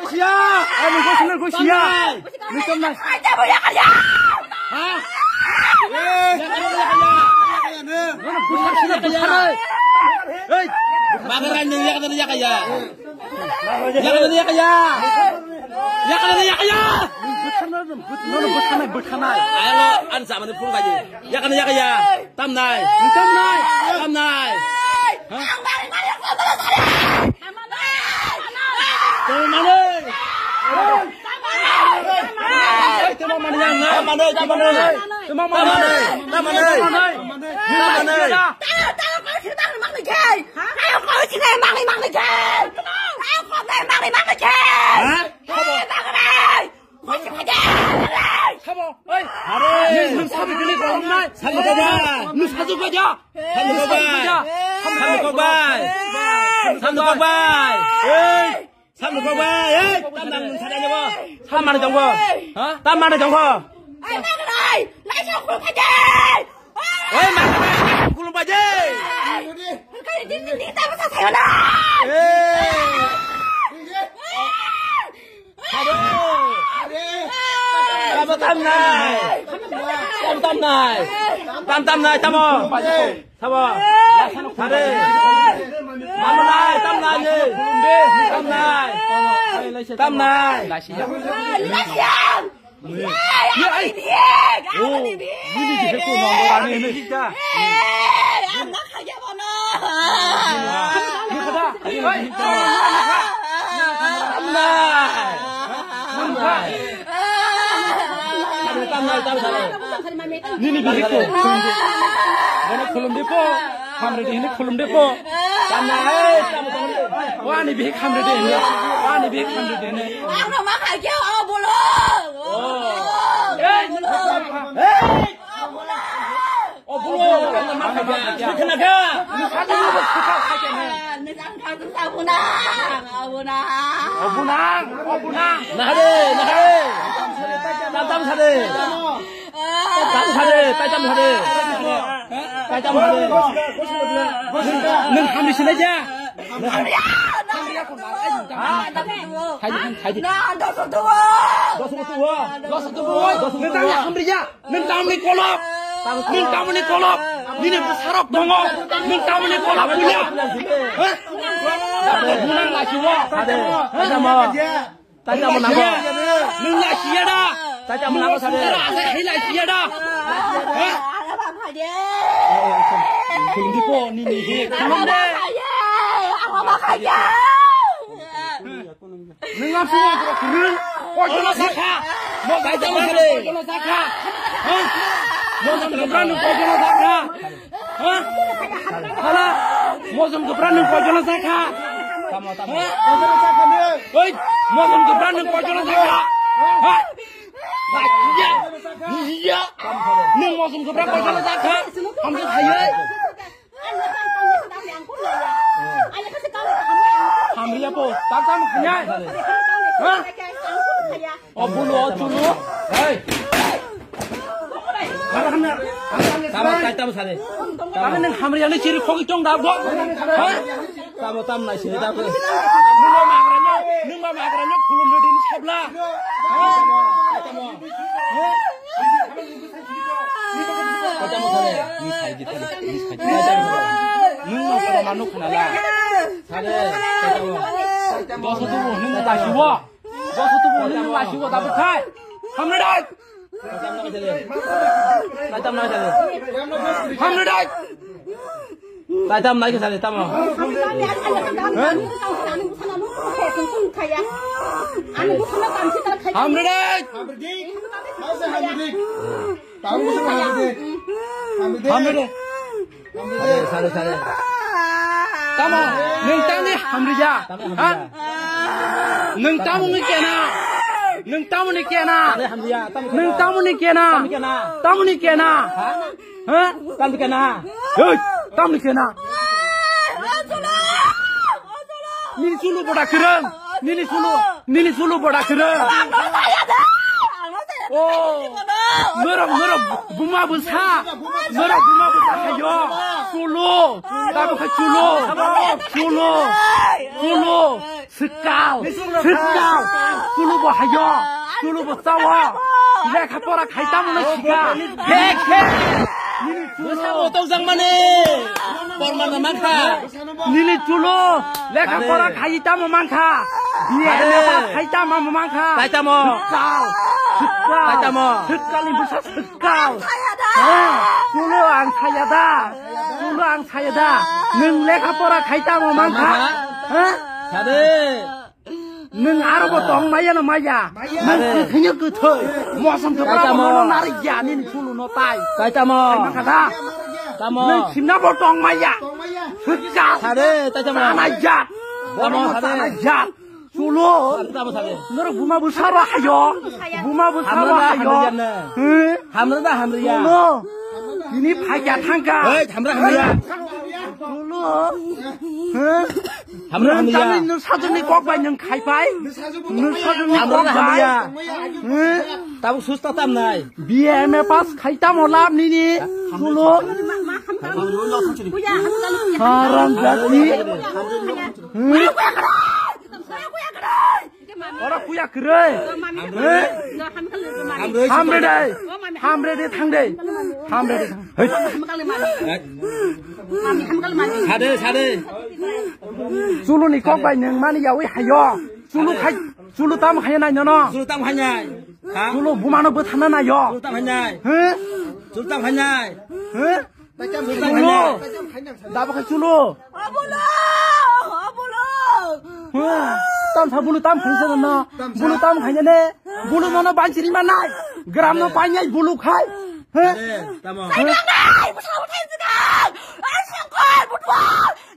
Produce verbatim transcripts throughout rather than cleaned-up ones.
Siya! Ani gosok na gosiya. Ni tom na. Aja bo ya ya. Ha? Eh, ya ya ya. Mana gosok sila gosok na. Hei. Mana ran ni ya ya ya. Ya ya ya. Ya ya ya. Gosok na gosok na gosok na. Ayo an sama ni phung gaji. Ya ya ya. Tam nai. Tam nai. Tam nai. Ha? Tama mani. Tama mani. Tama mani. Tama mani. Tama mani. Tama mani. Ha? Sabo, oi. Are. Nung, nung sabi gini kau nai. Sabi kau bai. Nung sabi kau ja. Sabi kau bai. Sabi kau bai. Sabi kau bai. Ei. Sabi kau bai. Ei. Tam nang nung sabi aja bo. Tam mana jong bo? Ha? Tam mana jong bo? Ai, nang nai. Lai sa kau bai. Oi, ma. Kulum bai. Kai din din ta sa sa na. Ei. Sabo tam nai. Tam tam nai. Tam tam nai tamo. Sabo. Sare. Tamo nai tam nai. Tam nai. Tam nai. Lasiang. Ye, ai. Oh, ini di situ nongol ani ini kita. Ini kada. Ini kada. Tam nai. Tam nai, tam nai. Nini bihik ko. Bono khulum di po. Hamri di hini khulum di po. Tam nai, tam nai. Wani bihik hamri di hini. Wani bihik hamri di hini. Ang no ma khai kya o bolo. Oh. Hey. Hey. O bolo. Khna kha. Nang kha sa buna. Buna. Buna. Nahare, nahare. Tam tam sare. Tam sare, tai tam sare. Tai tam sare. Nung hamri sinai ja. Hai, hai. Na, dos tu. Dos tu. Dos tu. Nung hamri ja. Nung tamni kolok. Nung tamni kolok. Nini bwsarok tongo. Nung tamni kolok punya. Hah? Nung lasiwo. Hah? Taita mo nango. Nung lasiya da. Taita mo nango sade. Asa hei lasiya da. Hah? Khulumdi po nini he. Khulumdi. Nung ap sini bro kurun. Kojono sakha. Mo gaita mo sade. Kojono sakha. Hah? Mo gaita mo sade. Kojono sakha. Hah? Hala, mojom gopra nung kojono sakha. Tamo, tamo. Hah? Oi, mojom gopra nung kojono sakha. Hah? Iya. Iya. Nung mojom gopra kojono sakha. Hamdi khayo. Hamriya po, tak tam khanya. Hah? O bulu, o chulu. Hey. Tamo, tai tamo sare. Tamo nang hamri ani chiri khogi tong da bo. Ha? Tamo tam nai sini da bo. Nungba magrano, nungba magrano khulum redi ni sabla. Ha? Tamo. Tamo sare. Ni sai di, ni sai di. Nung ma ko manu khnala. Sare. Tamo. Dosa tu nung ta siwa. Bo sutu bo nini ma siwo da bukhai. Hamre dai. Taitam nai tale. Hamre dai. Taitam nai ke tale tamo. Hamre dai. Hamre dai. Sare, sare, sare. Tamo, nung tamni hamrija? Ha? Nung tamo ni kena? Nung tamo ni kena? Sare hamrija, tamo kena. Nung tamo ni kena? Tamo kena. Tamo ni kena? Ha? Tamo kena. Hei, tamo ni kena? Nini sulu boda kereng. Nini sulu, nini sulu boda kereng. Oh, norok, norok, buma bwsa. Norok buma bwsa khayo. Chulo. Tabo kha chulo. Chulo. Chulo. Swkal, swkal, chulu bo hayo, chulu bo chawo, lekha pora khai tamo no sika. Hek, hek. Nini chulu. Bwsa bo tong jang mani. Porman na mankha. Nini chulu, lekha pora khai tamo mankha. Biye lekha pora khai tamo mankha. Khai tamo. Swkal, swkal. Khai tamo. Swkal ni bwsa swkal. Ang saya da. Ha, chulu ang saya da. Chulu ang saya da. Nwng lekha pora khai tamo mankha. Ha? Sade. Nwng aro bo tong maya na maya. Nwng kwthwino kwthwi. Mosom kwbra bo nono nari ya nini chulu no tai. Kai tamo. Mankha da. Tamo. Nwng simna bo tong maya. Hwkha. Sade, tai tamo. Sana jat. Tamo sade. Sana jat. Chulu. Sade, tamo sade. Norok buma bwsa bo hayo. Buma bwsa bo hayo. Hamra da hamriya. Chulu. Tini phaikya thangkha. Hei, hamra hamriya. Chulu. Hamra hamriya. Nini sajwkni kok bai nwng khai pai. Nini sajwkni kok bai. Hamra hamriya. Tabuk susta tamnai. B A M A pass khai tamo lab nini. Chulu. Haram jati. Ora kuya kwrwi. Hamre dai. Hamre de thang de. Hamre de thang. Hei. Sade, sade. Chulu ni kok bai nwng mani yawi hayo. Chulu khai, chulu tam khai nai nono. Chulu tam khai nai. Ha? Chulu bumano bwthana nayo. Chulu tam khai nai. He? Chulu tam khai nai. He? Chulu. Dabo khe chulu. Obulo! Obulo! Tam sa bulu tam khaisa na. Bulu tam khaina ne. Bulu nono banchiri manai. Gram no painai bulu khai. He? Tamo. Sai dong dai, busa uthai sida. Ai sokol butwa.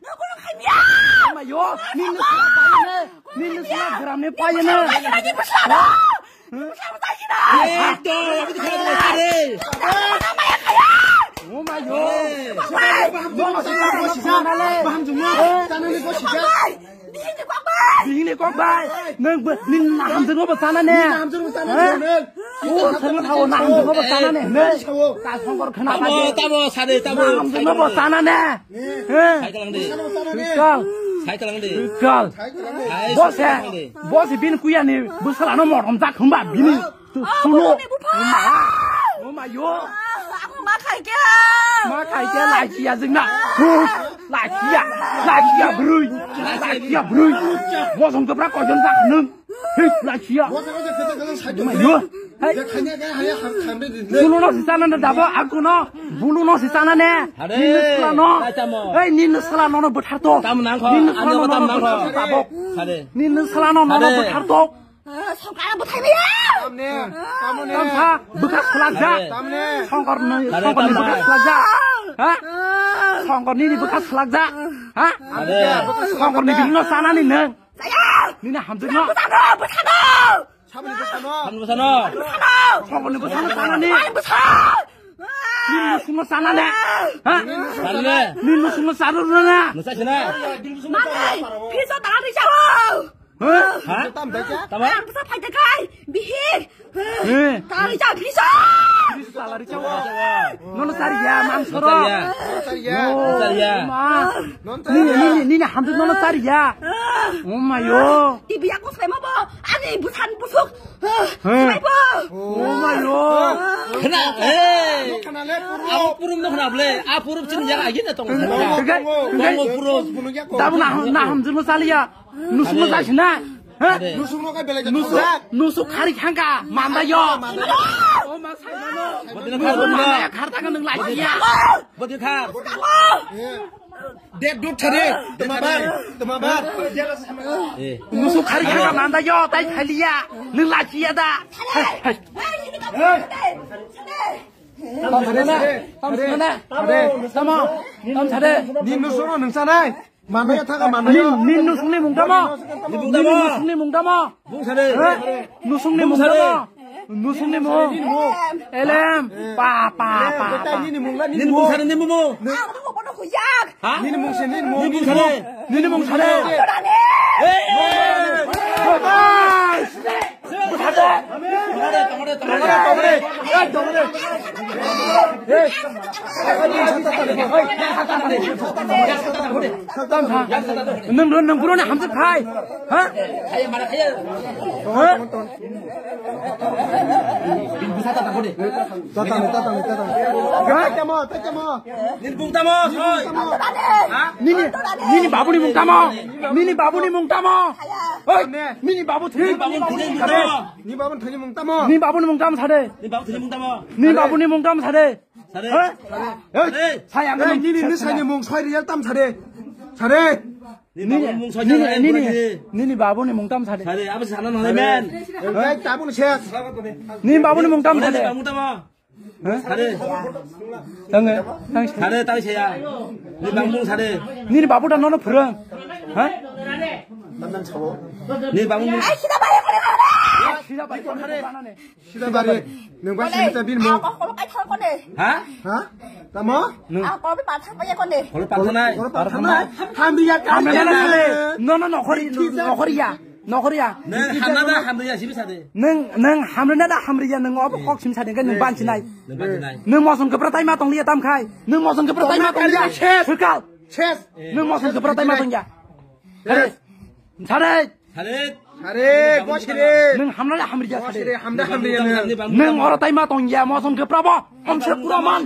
Nokolo khanya. Mayo, nini sila paine. Nini sila gram ne paine. Busa uthai sida. Bihini kok bai. Nini nahamjwkno bo sana ne? O sengno thago nahamjwkno bo sana ne? Ne? Kasongkor khna. Tamo, tamo, sade, tamo. Nahamjwkno bo sana ne? He? Cycle ang di. Cycle. Cycle ang di. Cycle. Boss he. Boss he bin kuya ni bwsala no morom jak hwnba bini. Sulo. Oma yo. Ako ma khai khe. Ma khai khe lai chiya jingna. Lai chiya. Lai chiya brui. Lai chiya brui. Bosong topra kojon jak nung. Hei, lai chiya. Oma yo. Hei. Bulu no sisana ne dabo aku no. Bulu no sisana ne. Nini sala no. Hei, nini sala no no bwthar to. Nini sala no no bwthar to dabo. Nini sala no no no bwthar to. Songkar bwthai maya. Tamne. Tamne. Tamsa bwkha swlak ja. Tamne. Songkar ni, songkar ni bwkha swlak ja. Ha? Songkar ni bwkha swlak ja. Ha? Songkar ni bini no sana ni nung. Nini hamjwk no. Bwthano, bwthano. Sabni bwthano. Sabni bwthano. Songkar ni bwthano sana ni. Nini no sungno sana ne. Ha? Nini no sungno sana na. Nini no sungno sana na. Mane, piso tala ni jawo. Ha? Tamo? Ang bwsa phaida khai, bihik. Eh. Tari cha bisa. Salary cha. Nono sariya, mang soro. Sariya. Oh, sariya. Ma. Nini, nini, nini hamjwk nono sariya. Oh my yo. T V ako sai ma bo. Ani busan busuk. Sai bo. Oh my yo. Khna, eh. Khna le puro. Abo puro no khna ble. A puro chin jaga agina tong. Tong, tong. Tong puro. Dabu na, na hamjwk no saliya. Nusuk no jai sina. Ha? Nusuk no kai belai jat. Nusuk, nusuk khari khangka, manda yo. Manda yo. O ma sai mano. Bodin khar, nusuk manda yo, khar taka nung lai ya. Bodin khar. Dek duk thare. Tama bar, tama bar. Eh. Nusuk khari khangka, manda yo, tai khaliya. Nung lai ya da. Hai, hai. Tam sana, tam sana, tam sana. Ni nusuk no nung sanai. Manaya thaga manaya. Nin, nin nusungni mung tamo? Nin nusungni mung tamo? Bung sade. Ha? Nusungni mung tamo? Nusungni mung. Elem. Pa, pa, pa, pa. Nini mung la, nini mung sade, nini mung. Ha? Nini mung sade, nini mung. Nini mung sade. Nini mung sade. Eh, eh. Bye. Bye. Tongre, tongre, tongre. Nung, nung, nung, bro, ni hamjak khai. Ha? Ha? Tatang, tatang, tatang. Ha? Tatang, tatang. Nini bung tamo, soi. Ha? Nini, nini babuni mung tamo. Nini babuni mung tamo. Oi, nini babu thwi. Nini babu thwi mung tamo. Nini babuni mung tamo sade. Nini babu thwi mung tamo. Nini babuni mung tamo sade. Sade. Ha? Sade. Oi, sayang. Nini, nini, sade. Nini, nini, nini babuni mung tamo sade. Sade, abo sana nang men. Oi, tabun ses. Nini babuni mung tamo sade. Sade. Tange, tange. Sade, tang saya. Ni bangmung sade. Nini babu da nono phwrwng. Ha? Ni bangmung. Sida bari, nung bai sini tabin mo. Ha? Ha? Tamo? Nung. Kolo pathanai. Kolo pathanai. Hamriya. Hamriya na sade. Nono nokhori, nokhoriya. Nokhoriya. Neng hamna da hamriya sibi sade. Neng, neng hamna da hamriya neng obo kok sim sade neng bansinai. Neng bansinai. Neng moson kepra taima tong liya tam khai. Neng moson kepra taima tong liya. Sukal. Ses. Neng moson kepra taima tong ya. Sare. Sare. Sare. Sare, gosire. Neng hamna da hamriya sade. Gosire, hamna hamriya neng. Neng oro taima tong ya moson kepra bo. Omse pura man.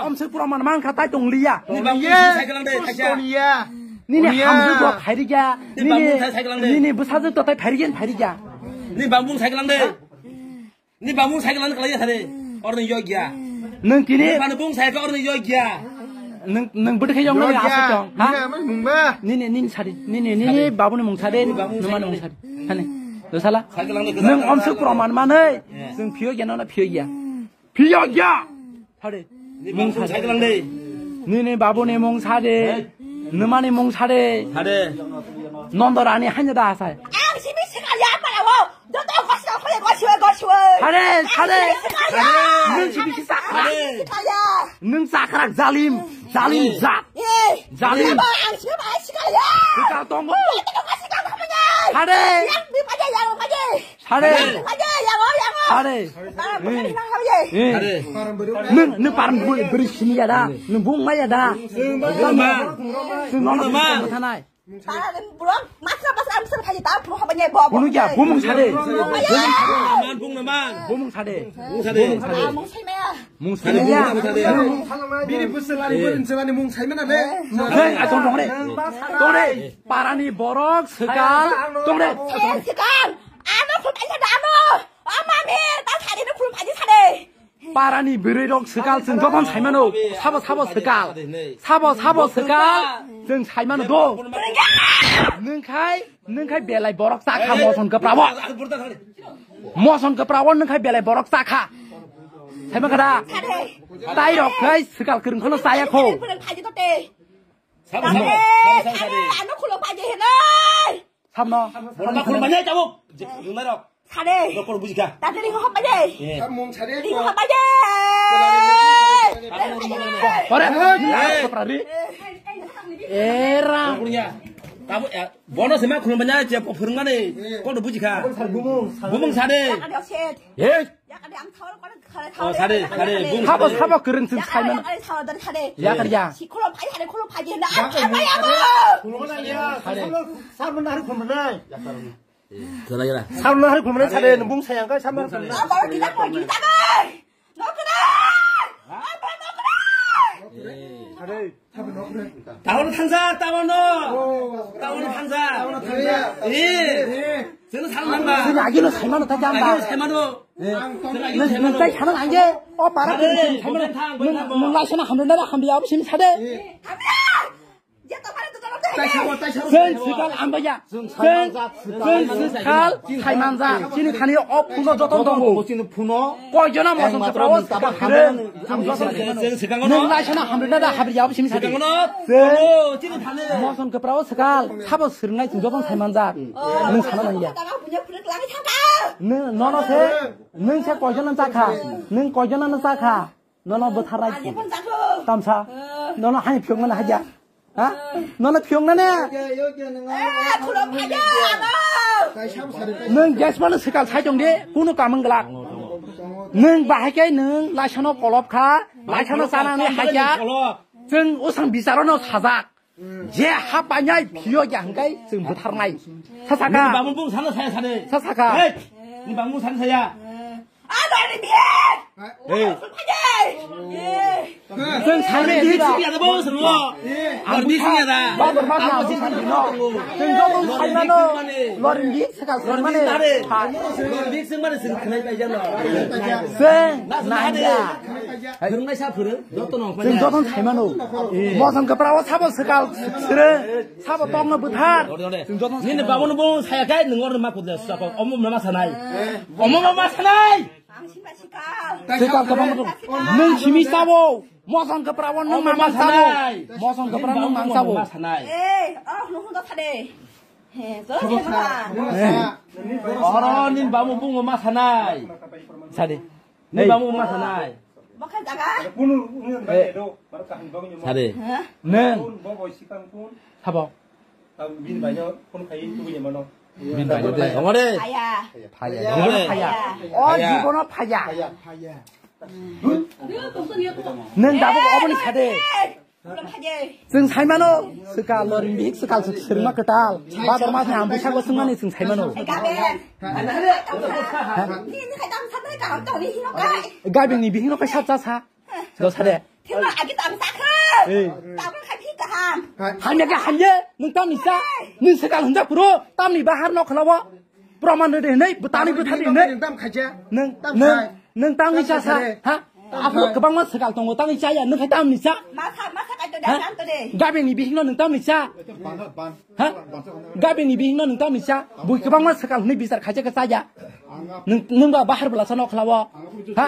Omse pura man man kha tai tong liya. Ni bangmung sai kalang de, kaisa. Nini hamjak bo khairikya. Ni bangmung sai kalang de. Nini bwsajwk to tai phairikya, phairikya. Ni bangmung sai kalang de. Ni bangmung sai kalang de kalaiya sare. Orni yogya. Nung kini. Ni bangmung sai ka orni yogya. Nung, nung bwtwi khe yong nang asuk tong. Ha? Nini, nini sari. Nini, nini babuni mung sari. Nini mani mung sari. Hani. Dosala. Nung omse pura man manai. Nung phiyo gya na phiyo gya. Phiya gya. Sade. Ni bangmung sai kalang de. Nini babuni mung sade. Hey. Numani mung sade. Sade. Nondo rani hanya da hasai. Ang sibi sikal ya para wo. Joto goswa khole goswa goswa. Sade, sade. Nung sibi sikal ya. Sade. Sikal ya. Nung sakrak zalim. Zalim zat. Eh. Zalim. Ang sibi sikal ya. Sikal tongo. Sade. Yang di paja yang paja. Sare. Aja, yang o, yang o. Sare. Ah, bukan ini nang aja. Eh. Sare. Nung, nung param beri, beri sini ya da. Nung bung maya da. Bung ma. Nung ma. Bung ma. Tanai. Para burung, masa masa am sar kaji ta, burung apa nya bawa. Bung ya, bung sare. Bung naman, bung naman. Bung sare. Bung sare. Ah, mung sai maya. Mung sare, mung sare. Bini buselani, buselani mung sai mana le? Hei, atong tong re. Tong re. Parani borok sekal. Tong re. Eh, sekal. Ano khulum aja da ano. Ama me, ta thani no khulum aja sade. Parani bwrwi rok sekal chwng joton saimano. Sabo sabo sekal. Sabo sabo sekal chwng saimano do. Nungkhai, nungkhai belai borok chakha moson kwprabo. Moson kwprabo nungkhai belai borok chakha. Saima kada. Tai rok khai sekal kwrwng khano chaya kho. Sabo sabo. Ano khulum aja henai. Samno. Borok ma khulum banya tabuk. Nungnai rok. Sade. Dokor buji kha. Tadi ring hop aja. Eh. Samung sade. Ring hop aja. Ore. Eh. Era. Punya. Tabuk ya. Bono sema khulum banya je phwrwngmani. Kono buji kha. Bumung sade. Ada set. Eh. Ya, ada ang thawar kono khare. Oh, thawar sade, khare, sade. Bung sade. Sabo, sabo kwrwng chwng saimano. Ya, ada thawar dan khare. Ya, ya. Si khulum phai, khare khulum phai, na, ang thawar ya, bo. Khulum na ya. Sabo na hari khulum nai. Thwla ya. Sabo na hari khulum nai, sade, bung sayang kai, sabo na hari khulum nai. Abo kita ko, kita ko. Nokra. Abo nokra. Sade. Taono thangsa, taono. Taono thangsa. Eh. Chwng sal nang ba. Chwng agino saimano ta jang ba. Agino saimano. Chwng agino saimano. Nung tai sana nangje. O para chwng saimano. Nung, nung lai sana hamdana da hamdi abo simi sade. Hamdi. Je to pare to jalo. Tai sabo, tai sabo. Chwng sikal ambaya. Chwng sikal saimanjak. Chini thani o phuno joton tongo. Chini phuno. Koijona moson kwprao sikal kwrwng. Chwng lai sana hamrina da habri yabo simi sadi. Chwng moson kwprao sikal sabo swrwngnai chwng joton saimanjak. Nwng sana nangya. Nwng nono se, nwng se koijona chakha. Nwng koijona no chakha. Nono bwtharnai. Tamsa. Nono hani phiyokmani haja. Ha? Nono phiyoknane. Nwng gas mano sikal sai tong de, kunu kamang glak. Nwng bahai khe nwng laisano kolop kha, laisano chanani hai kha. Chwng usang bicharono sajak. Je ha painai phiyo ya hwnkhe chwng butharnai. Sa saka. Nini bamung bung sana saya sade. Sa saka. Hey, nini bamung sana saya. Hey. Chwng sami di. Sini ada bau semua. Ang bisa ya da. Bau bermakna bisa dino. Chwng joto saimano. Loring di sekal loring di mane. Loring di sing mane sing khnai pai jano. Chwng nang ya. Phwrwngnai sa phwrwng, joto no. Chwng joto saimano. Mosong kwpra o sabo sekal sire, sabo tongno bwthar. Chwng joto nini babo no bo saya kai nwng orno ma kudle sako. Omo ma sanai. Omo ma sanai. Sekal kwbang nwng simi sabo. Mosong kwpra o nwng ma sabo. Mosong kwpra nwng ma sabo. Eh, oh, nwng hwnda thade. He, joto saimano. Oro nini babo bungo ma sanai. Sadi. Nini babo ma sanai. Bakal jaga. Sare. Hah? Neng. Sabo. Bin bayo de. Ongore. Phaya. Phaya. Ongore. Phaya. O jibono phaya. Neng dabo oboni sade. Chwng saimano, swkal loring bihik swkal swrwngma kwtal. Bador mas ni ang bwsako swngmani chwng saimano. Gabing ni bihik no kaisa cha sa. Do sade. Hamya ke hamya, nwng tamni cha. Nwng swkal hwnjak phuru, tamni bahar no khwlao. Proman rwdi hwnwi, bwtani bwthardi hwnwi. Nwng, nwng, nwng tamni cha sa, ha? Aphuru kwbangma swkal tongo, tamni chaya, nwng khe tamni cha? Masa, masa kaito de, ha? Kaito de. Gabini bihikno nwng tamni cha? Ha? Gabini bihikno nwng tamni cha? Bui kwbangma swkal hwnwi bichar khaijak khe chaya. Nwng, nwng ba bahar bwlasa no khlao. Ha?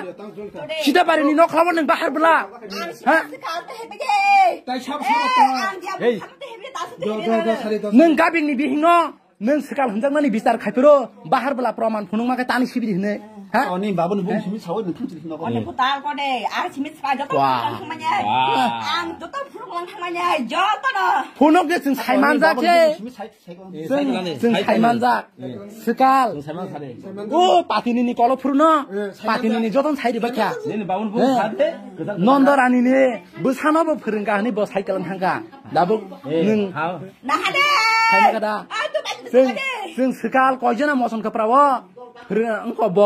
Sita barini no khlao nwng bahar bwla. Ha? Hey. Nwng gabini bihikno Nwng swkal hwnjakmani bichar khaipiro, bahar bwla proman phunukma khe tani sibiri hwnwi. Ha? Oni babuni bung simi sawi nwng thumchili hino ko. Oni putal ko de, ang simi spa joto phunuk lang thangmanya. Ang joto phunuk lang thangmanya, joto no. Phunuk de chwng saimanjak khe. Chwng, chwng saimanjak. Swkal. O patini ni kolo phuruno. Patini ni joto sai riba kha. Nini babuni bung sade. Nondo rani ni bwsano bo phwrwngkha hwnwi bo cycle thangkha. Dabuk nwng. Nahade! Saima kada. Ah, tu baju Chwng, baju. Chwng swkal koijana moson kwpra o. Phwrwng wngkha bo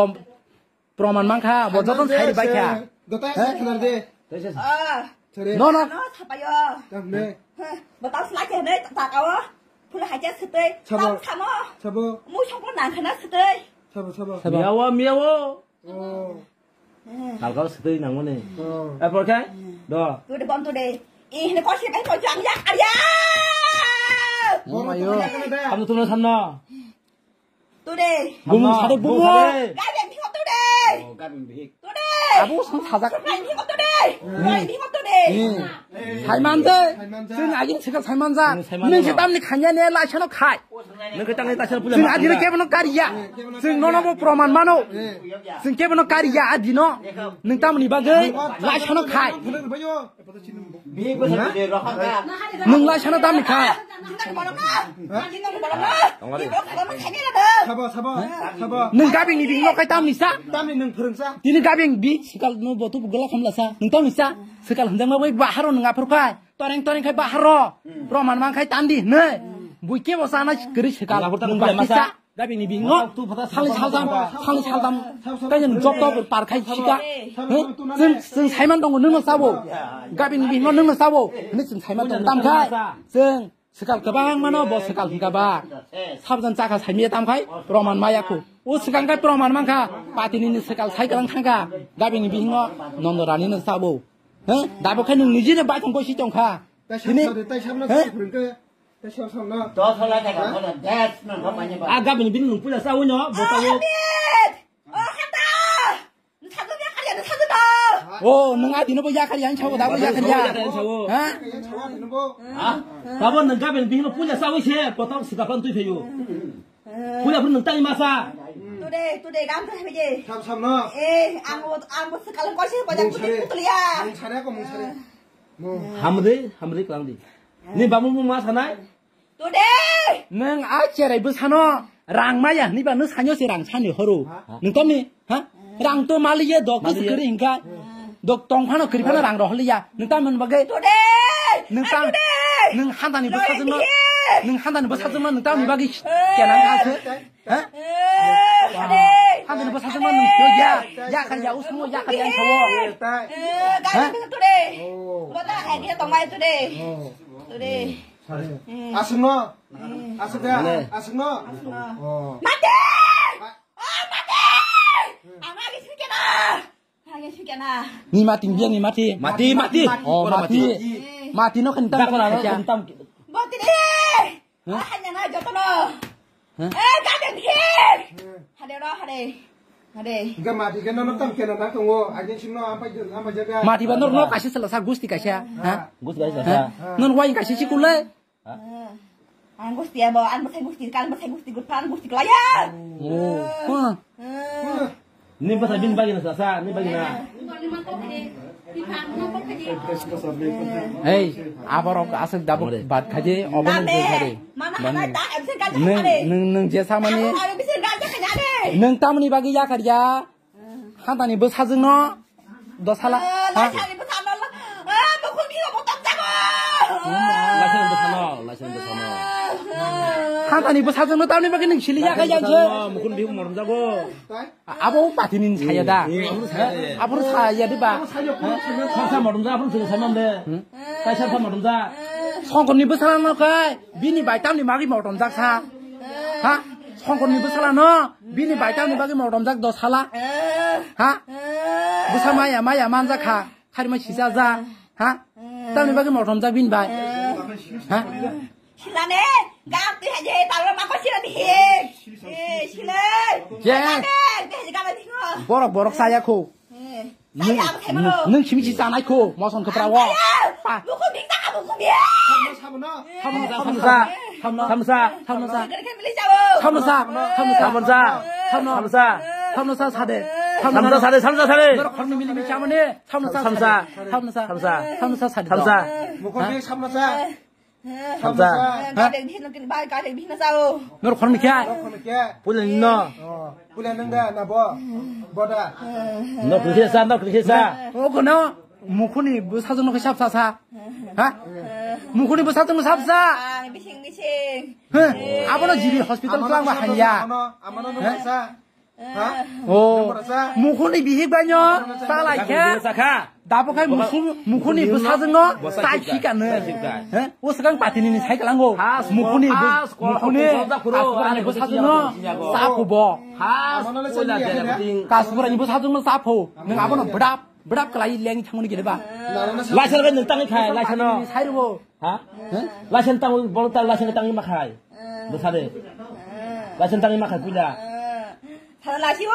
proman mankha, bo joto sai bai kha. Gota se khnar de. Ah. No, no. No, sapayo. Tamne. Heh, botol slai ke ne, ta ka o. Phul hai ke sitei. Sabo. Tam samo. Sabo. Mu song ko nang khana sitei. Sabo, sabo. Miyawo, miyawo. Oh. Talkao sitei nangmani. Oh. Eh, porkhe? Do. Tude, bom tude. Ih, ne kosi bai ko jam ya, arya. Oh, mayo. Samno tumno samno. Tude. Bumung sade bumung. Gabeng bihik tude. Oh, gabeng bihik. Tude. Abo sang sajak. Bai bihik tude. Bai bihik tude. Saiman je. Saiman je. Chwng agin sikha saiman ja. Nwng saiman ja. Nwng se tamni khanya ne laisano khai. Nwng khe tamni laisano pula. Chwng adino kebono kariya. Chwng nono bo proman mano. Chwng kebono kariya adino. Nwng tamni bagwi laisano khai. Nwng laisano tamni khai. Sabo, sabo, sabo. Nwng gabing ni bihik no khai tamni sa. Tamni nwng phwrwngsa. Tini gabing bi sikal no botu bugala khamla sa. Nwng tamni sa. Sikal hwnjakma bai baharo nwng aphuru khai. Toreng toreng khai baharo. Proman mang khai tandi hwnwi. Bui kebo sana kwrwi swkal. Lakhor ta nwng nungkula bahai masa. Sa. Gabini bingo. Sali saldam, sali saldam. Kanya nwng jokto par khai sika. He? Chwng, chwng saiman tongo nwngno sabo. Gabini bingo nwngno sabo. Hwnwi chwng saiman tongo. Tam khai. Chwng swkal kwbang mano bo swkal hwnkha ba. Sabjan chakha saimya tam khai. Proman maya khu. O swkang khai proman mankha. Patini ni swkal sai kwlang thangkha. Gabini bingo nondo rani no sabo. He? Dabo khai nwng nijino baithang koi si tongkha. Tini? He? Dos hola thaka, hola, des no, no, manya ba. Ah, gabini bini nwng puila sa uno, bota wo. Amit! Oh, hata! Nthadu ya kariya, nthadu da. Oh, nwng adino bo ya kariya, ang sawo, dabo ya kariya. Ya kariya, ang sawo. Ha? Ha? Dabo nwng gabini bini puila sa ui se, bota sika pan tui phayo. Puila pun nwng tani masa. Today, today, gam tui phaye. Sam, sam no. Eh, ang bo, ang bo sekali kosi pajak putih putih ya. Mung sare ko, mung sare. Hamri, hamri klang di. Ni bamu mu ma sanai? Today! Nwng a cherai bwsano rang maya hwnwi ba nwng sanyo se rang sani horo. Ha? Nwng tamni, ha? Rang to maliya dok to Maliya. Kwrwi hingkha. Dok tong phano kwrwi phano rang rohliya. Nwng tamoni bagwi Today! Nwng tam Today! Nwng handani Lord bwsajwkno here! Nwng handani bwsajwkno nwng tamoni bagwi kenang kha se. Ha? Eh, hade. Handani bwsajwkno nwng kyo ya. Ya kha ya usmo ya kha ya sawo. Eh, Ha? Today. Oh. Wala idea tongmai today. Oh. Today. Aswkno? Aswk da? Mane. Aswkno? Aswkno. Oh. Mati! Ah, mati! Ang lagi sini kena. Lagi sini kena. Ni mati, dia ni mati. Mati, mati. Oh, Ora mati. Mati. Mati no kentang Dakora kena no kya? Kentang. Boti ni. Hah? Ah, hanya na joto no. Hah? Eh, gaden hir. Hade ro, hade. Hade. Enggak mati kena no tam kena na tongo. Aja sini no apa itu, apa jaga. Mati ba nor no kasih selasa gusti kasih, ha? Gusti kasih selasa. Hah? Non wai kasih sikule. Ang gusti abo, ang bwsai gusti, kan bwsai gusti, guthan gusti klaya. Oh. Wah. Ni bwsai bini bagwi na sasa, ni bagwi na. Hey, aborok aswk dabuk bat khaje, obono je khare. Mama, mama, ta, absen kan Nung, nung, nung je samani. Absen kan nung tamni bagwi yakar ya. Hantani bwsajwkno dosala. Ah, ha? Laisani bwsano la-, ah, mukhung biyo botom jago. Laisani bwsano, laisani bwsano. Hantani bwsajwkno tamni bagwi nung sili ya kaya je. Mukhung biyo morom jago. Abo patini saya da. Abro saya di ba. Sangsa motom ja, abro saya saya mande. Kaisa sa motom ja. Songkorni bwsano kai bini bai tamni magi motom jaksa. Ha? Songkorni bwsala no bini bai tamni bagwi motom jak dos hala. Ha? Bwsa maya maya manjak kha. Kharima sisa ja. Ha? Tamni bagwi motom jak bini bai. Ha? Silane, gam twi haje, tabra mako silani he. Eh, silai. Je. Te haje gam twi ngo. Borok borok saya kho. Eh. Nung, nung simi si sanai kho, moson kho prawo. Pa. Buku bingta ka buku bia. Samsa, samsa, samsa, samsa. Samsa, samsa, samsa, samsa, samsa sade. Samsa sade, samsa sade. Dor khorni mili mi chamane. Samsa, samsa, samsa, samsa, samsa sade. Samsa. Buku bi samsa. Hamsa. Gade bihno tin bai, gade bihno sao. Nor khorni kya? Nor khorni kya? Pula no. Oh, pula nang da na bo. Boda. No khorni sa, no khorni sa. O kono mukhuni bwsajwkno khe sap sa sa. Ha? Mukhuni bwsajwkno sap sa. Ang bising bising. He, abono jibi hospital twlang ba hanya. Amano no sa. Ha? Oh. Mukhuni bihik baino salai khe. Sakha. Dabo khai musu-, mukhuni bwsajwkno tai khikano. He? O swkang patini ni sai kalango. Mukhuni bu-, mukhuni kasukurani bwsajwkno sakubo. Kasukurani bwsajwkno sapho. Nwng abono bwdap, bwdap kalai leng thangmani gede ba. Laisano nung tangwi khai, laisano. Patini ni sai rwo. Ha? He? Laisano tangwi, bolo ta laisano tangwi ma khai. Bwsade. Laisano tangwi ma khai puila. Sana lasi o.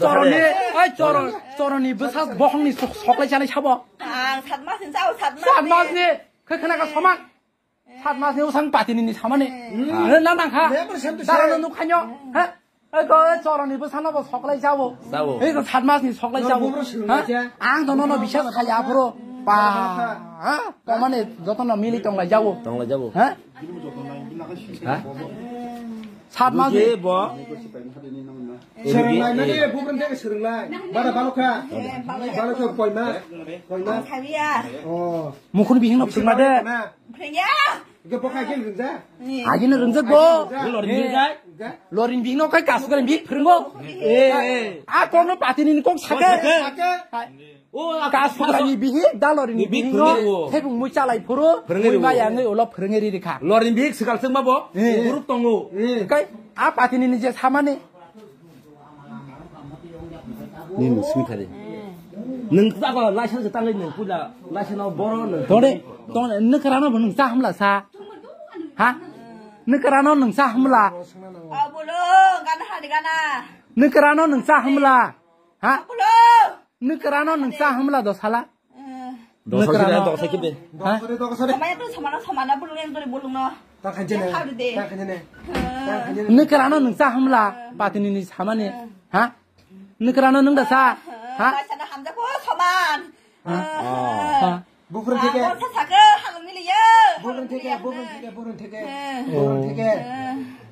Choroni, oi choro, choroni bwsa bokhongni sok-, soklai chanai sabo. Ang sat mas ni sao, sat mas ni. Sat mas ni, khe khna ka soman. Sat mas ni usang patini ni samani. Hmm. Re na nang kha. Dara no nuk khanyo. Ha? Oi ko choroni bwsa no bo soklai sao. Sao. Ei ko sat mas ni soklai sao. Ha? Ang to nono bisas khaya aphuru. Pa. Ha? Tomane jotono mili tonglai jabo. Tonglai jabo. Ha? Ha? Sat mas ni. Bo. Swrwnglai mane bubrang de swrwnglai. Bada balokha. Balokha koi mas. Koi mas. Oh. Mukhun bihing no phwrwngma de. Phwrwngya. Ge bokhai ge ringja. Agini ringjak bo. Lorin bihing kai. Lorin bihing no kai kasukar bihing phwrwngo. Eh, eh. A kok no patini ni kok sake. Sake. Kasukar ni bihing, da lorin ni bihing no. Thebung mui chalai phuru. Mui maya ngai ulo phwrwngri rikha. Lorin bihing swkal swkma bo. Eh. Group tongo. Kai a patini ni je samani. Nini simi khari. Nwng ta ko license se tangwi nwng puila license no boro nwng. Tore, tore, nwng kwrano bo nwng cha hamla sa. Ha? Nwng kwrano nwng cha hamla. Abulo, gana hadi gana. Nwng kwrano nwng cha hamla. Ha? Abulo. Nwng kwrano nwng cha hamla do sala. Dosa kiri, dosa kiri. Ha? Samaya tu samana, samana bulung yang turi bulung no. Ta khaje ne. Kharu de. Ta khaje ne. Nwng kwrano nwng cha hamla patini ni samani. Ha? Nwng kwrano nwng da sa. Ha? Sana hamja ko saman. Ha? Ha? Bukrung theke. Sa saka halung miliya. Bukrung theke, bukrung theke, bukrung theke. Bukrung theke.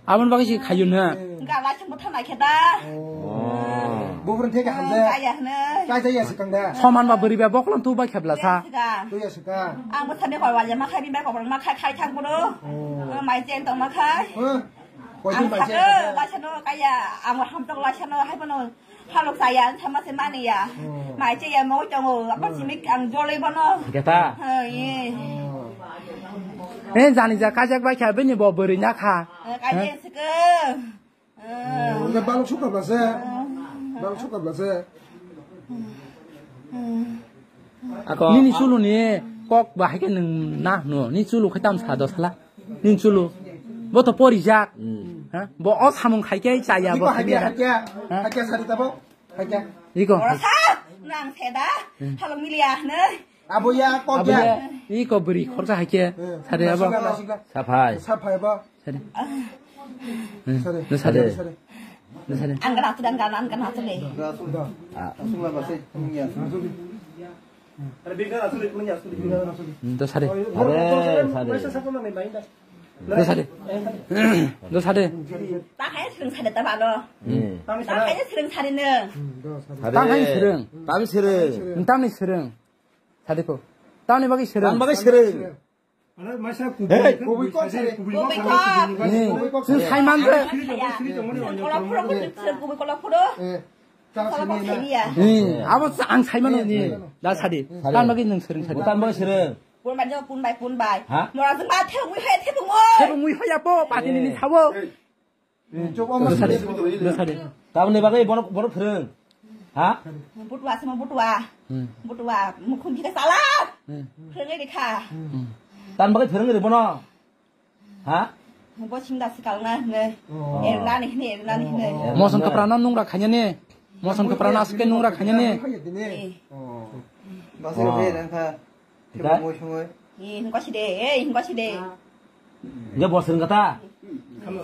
Abon bagwi si khayu na. Gala sing botha naikhe da. Oh. Bubrun theke hamjak. Kaya hwnwi. Kaya ya sikang da. Soman ba bwrwi ba bokolong tu ba khebla sa. Siga. Tu ya sikang. Ang bwsani kol wajak ma khai, bini bai kol ma khai, khai thang bono. Oh. Mai chen tong ma khai. Huh? Koi din mai chen. Ang thangno, laisano kaya, ang hamtok laisano hai bono. Halok saya, sama se mani ya. Oh. Mai che ya mo tongo, apa simi ang jolai bono. Keta. Ha, ye. Oh. Eh, jani ja kajak bai kha bini bo bwrwi na kha. Eh, kaya sikang. Udah balok suka basa. Balok suka basa. Ako. Nini chulu ni kok bahai ke nung na no. Ni chulu khe tam sa dos la. Nini chulu. Bo to pori jak. Hmm. Ha? Bo o samung khai ke chaya bo. Iko hai ke, hai ke. Ha? Hai ke sari tabo. Hai ke. Iko. Ora sa. Nang seda. Hmm. Halong milia ne. Abo ya, kok ya. Iko bwrwi khorsa hai khe. Eh, sari abo. Nasikla, nasikla. Saphai. Saphai abo. Sari. Sari. Hmm. Sari. Sari. Sari. Sari. Ang kana tu dan kana, ang kana tu le. Da. Ah. Nasikla basi, ya. Hmm, to sari. Are, sari. To sari. To sari. Ta hai sering sari ta ba lo. Hmm. Ta hai sering sari ne. Hmm, da, sari. Ta hai sering. Tam sering. Tam ni sering. Sadi po. Tamni bagwi sirwng. Tamni bagwi sirwng. Hey, kubui kok sirwng. Kubui kok. Ni, sirwng saiman je. Kolok phuro, kubui kolok phuro. Eh, ta sini na. Ni, abo ang saimano ni. Da sadi. Tamni bagwi nung sirwng sadi. Tamni bagwi sirwng. Pun bai, pun bai, pun bai. Ha? Mora jeng ba thebung mui hoya, thebung mui. Thebung mui hoya po, pati ni ni sabo. Chok, oh, mas. Dosari, dosari. Tamni bagwi borok, borok phwrwng. Ha? Butua, sama butua. Hmm. Butua, mukhung kita salah. Hmm. Phwrwngwi rikha. Hmm. Tamni bagwi phwrwngwi rikbono. Ha? Bo singda sikalna hne. Oh. Ernani hne, ernani hne. Oh. Mosom kwprano nungra khanyani. Mosom kwprano aswk khe nungra khanyani. Eh. Oh. Basi rok rangkha. Thebung mui songwi. Eh, hingko side, eh, hingko side. Hingke bo srwng kha ta?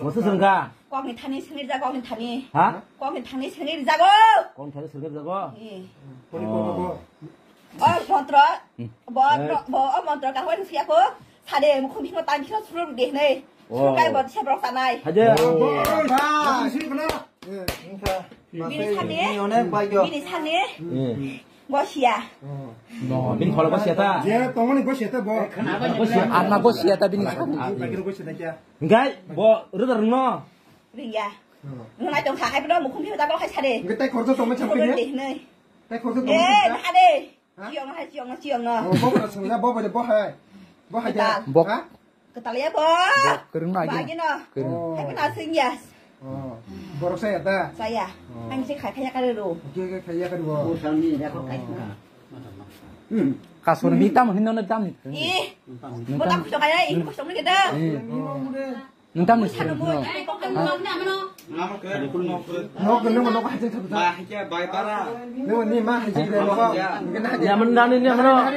Bo se srwng kha? Kokni thani srwngwi rijak, kokni thani. Ha? Kokni thani srwngwi rijago. Kokni thani srwngwi rijago? Eh. Koni kok bo? O montro, bo, bo, o montro kahwai ni siya ko. Sade, mukhung bhimo tan bhimo suru de nei. Oh. Sukai bo se brok tanai. Haje. Oh. Bini sani. Bini sani. Eh. Gosia. No, bini kholo gosia ta. Je tongmani gosia ta bo. Gosia. Arna gosia ta bini sani. Bagir gosia ta kya? Hingkai bo rudar no. Ringya. Nunai tong kha hai bo mukhung bhimo ta bo khai sade. Hingke tai khorjo tongma champi ne? Deh nei. Tai khorjo tongma champi. Eh, hade. Ha? Chiyong hai, chiyong, chiyong no. Oh, bo bara sungla, bo bara, bo hai. Bo hai ya. Bok. Ha? Ketal ya, bo. Bok, kereng lagi. Bagi no. Kereng. Oh. Hai kena sing ya. Oh. Borok saya ta? Saya. Oh. Ang sing khai khaya kare ro. Oke, oke, khaya kare ro. Oh, sami ya kok kai ka. Hmm. Kasur hitam, hitam, hitam ni. Ih. Bo tak kusok kaya, ih, kusok ni kita. Eh. Oh. Nung tam ni sirwng no. Nok nung nok hajing thabu ta. Nung ni ma hajing de nok. Ya mendani ni mano.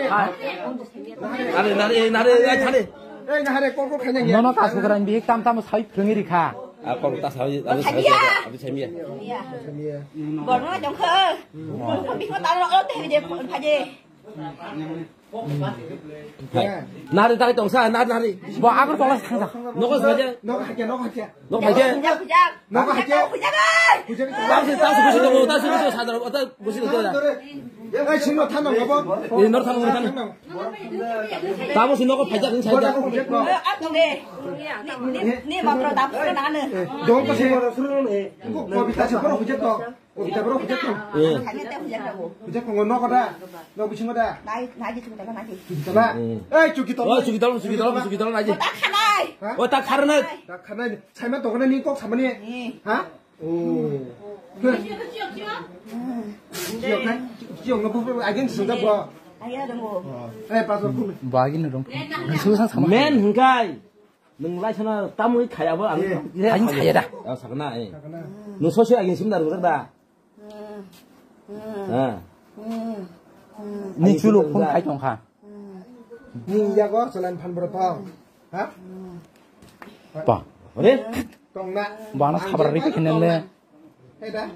Nari nari nari ya chale. Eh, nahare kok kok khanya ya. Nono kasu kerang bihik tam tam sai phwrwngwi rikha. Ah, kok ta sai, abi sai, abi sai miya. Borno jongkha. Kok bihik ta lo te je phaje. Nari tari tongsa, nari nari. Bo Agartala thangsa. Nogo saja. Nogo hakya, nogo hakya. Nogo hakya. Bujak, bujak. Nogo hakya. Bujak, bujak. Bujak. Tasu, tasu, busi dogo, tasu, busi sadar, tasu, busi dogo. Ai, sino thano, babo. Ini nor thano, thano. Tamo si nogo pajak ini saja. Bujak, bujak. Eh, aku deh. Ni, ni, ni, ni, motor tapu na ane. Dong kasi. Kok kobita se poro hujat to. Kobita poro hujat to. Eh. Hanya teh hujat aku. Hujat ko no kota. No bisingo da. Nai, nai, cuci tala, nai. Cuci tala. Eh, cuci tala. Oh, cuci tala, cuci tala, cuci tala, nai. Kota khanai. Ha? Oh, tak kharnai. Tak khanai. Saima tokna ni kok samani. Eh. Ha? Oh. Chiyok na? Chiyok na bu agin sunda bo. Ayo dong. Eh, pas waktu. Bagin dong. Susah sama. Men hingkai. Nung lai sana tamui khaya bo ang. Eh. Ang khaya da. Oh, sakna eh. Sakna. Nung sosi agin sim dar da. Hmm. Ha. Hmm. Ni chulu phone khai tong kha. Ni yago chalan phan bro tong. Ha? Pa. Re? Tong na. Bana sabar ri kene le. Hei da.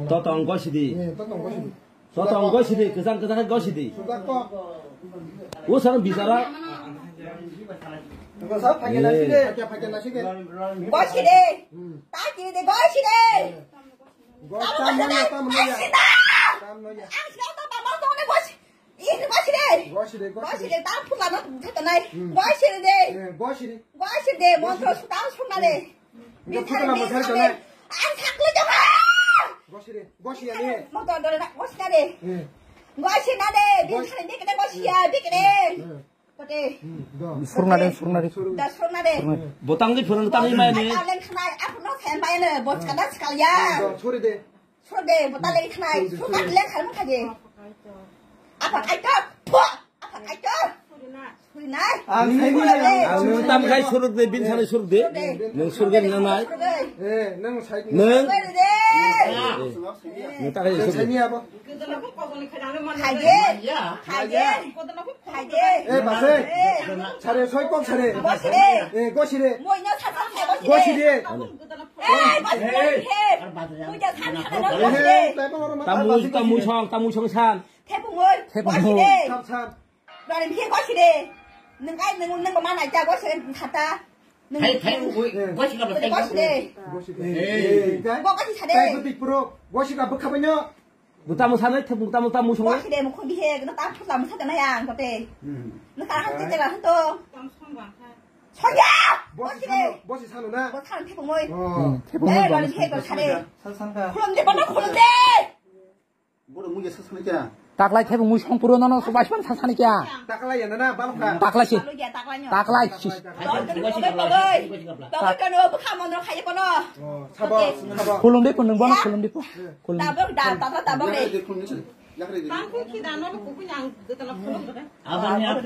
To tong go sidi. Ni to tong go sidi. To tong go sidi, kejang kejang go sidi. Sudah kok. O sarang bicara. Tong sa phage na sidi. Phage phage na sidi. Go sidi. Hmm. Ta sidi go sidi. Tam no ya, tam no ya. Tam no ya. Ang sila ta ba mo to ne gosi. Ih, gosi de. Gosi de, gosi de. Gosi de, tam phula no thata nai. Hmm. Gosi de. Eh, gosi de. Gosi de, mo to suta suna de. Ni thana mo thar to nai. Ang thakle to ha. Gosi de, gosi ya ni. Mo to dole na, gosi na de. Eh. Gosi na de, bin thana de kene gosi ya, de kene. Eh. Kote. Hmm, do. Surna de, surna de. Da surna de. Botang di phurung tang mai ni. Ai, leng khnai, aku no sen mai ne, bot kada sekali ya. Do, suri de. Suri de, botang leng khnai. Suri de, suri de. Suri de, leng khnai mo khaje. Apa kai to? Pho! Apa kai to? Suri nai. Ang sai ni. Ang tam kai suruk de, bin sari suruk de. Suri de. Nang suruk de nang nai. Suri de. Eh, nang sai ni. Nang. Suri de. Nang ta kai suruk de. Sai ni apa? Khaje. Khaje. Khaje. Eh, base. Eh. Sare, soi kok sare. Gosi de. Eh, gosi de. Moi no sa sa gosi de. Gosi de. Eh, base. Eh. Moi ja san sa gosi de. Eh, tai pa oro ma. Tamu, tamu song, tamu song san. Thepung moi. Thepung moi. Gosi de. Sam, sam. Dwani bhi gosi de. Nung kai nung nung ma nai ja gosi de khata. Nung. Thai, thai, ui, gosi ka ba, thai gosi de. Gosi de. Eh. Eh, kai? Bo gosi sa de. Tai putih pro. Gosi ka bukha banyo. Buta musa nai, thepung buta musa musa. Gosi de, mukhung bihe, gana ta phutla musa kana yang kote. Hmm. Nung ka han te tela han to. Sonya! Bosi gosi de. Sanu, bosi sanu na. Bo san thepung moi. Oh. Hmm, thepung moi. Eh, bani he gosi de. San san ka. Khulum de, bana khulum de. Boro mui sa sana kya? Taklai thebung mui song puro nono sobai song sa sana kya? Taklai ya na, balok ka. Taklai si. Taklai si. Oh, sabo, sabo. Khulum de pun nung bono khulum de pun. Khulum. Tabok da, tabok, tabok de. Tangku ki da no ko ku yang de tala khulum de. Abang ya.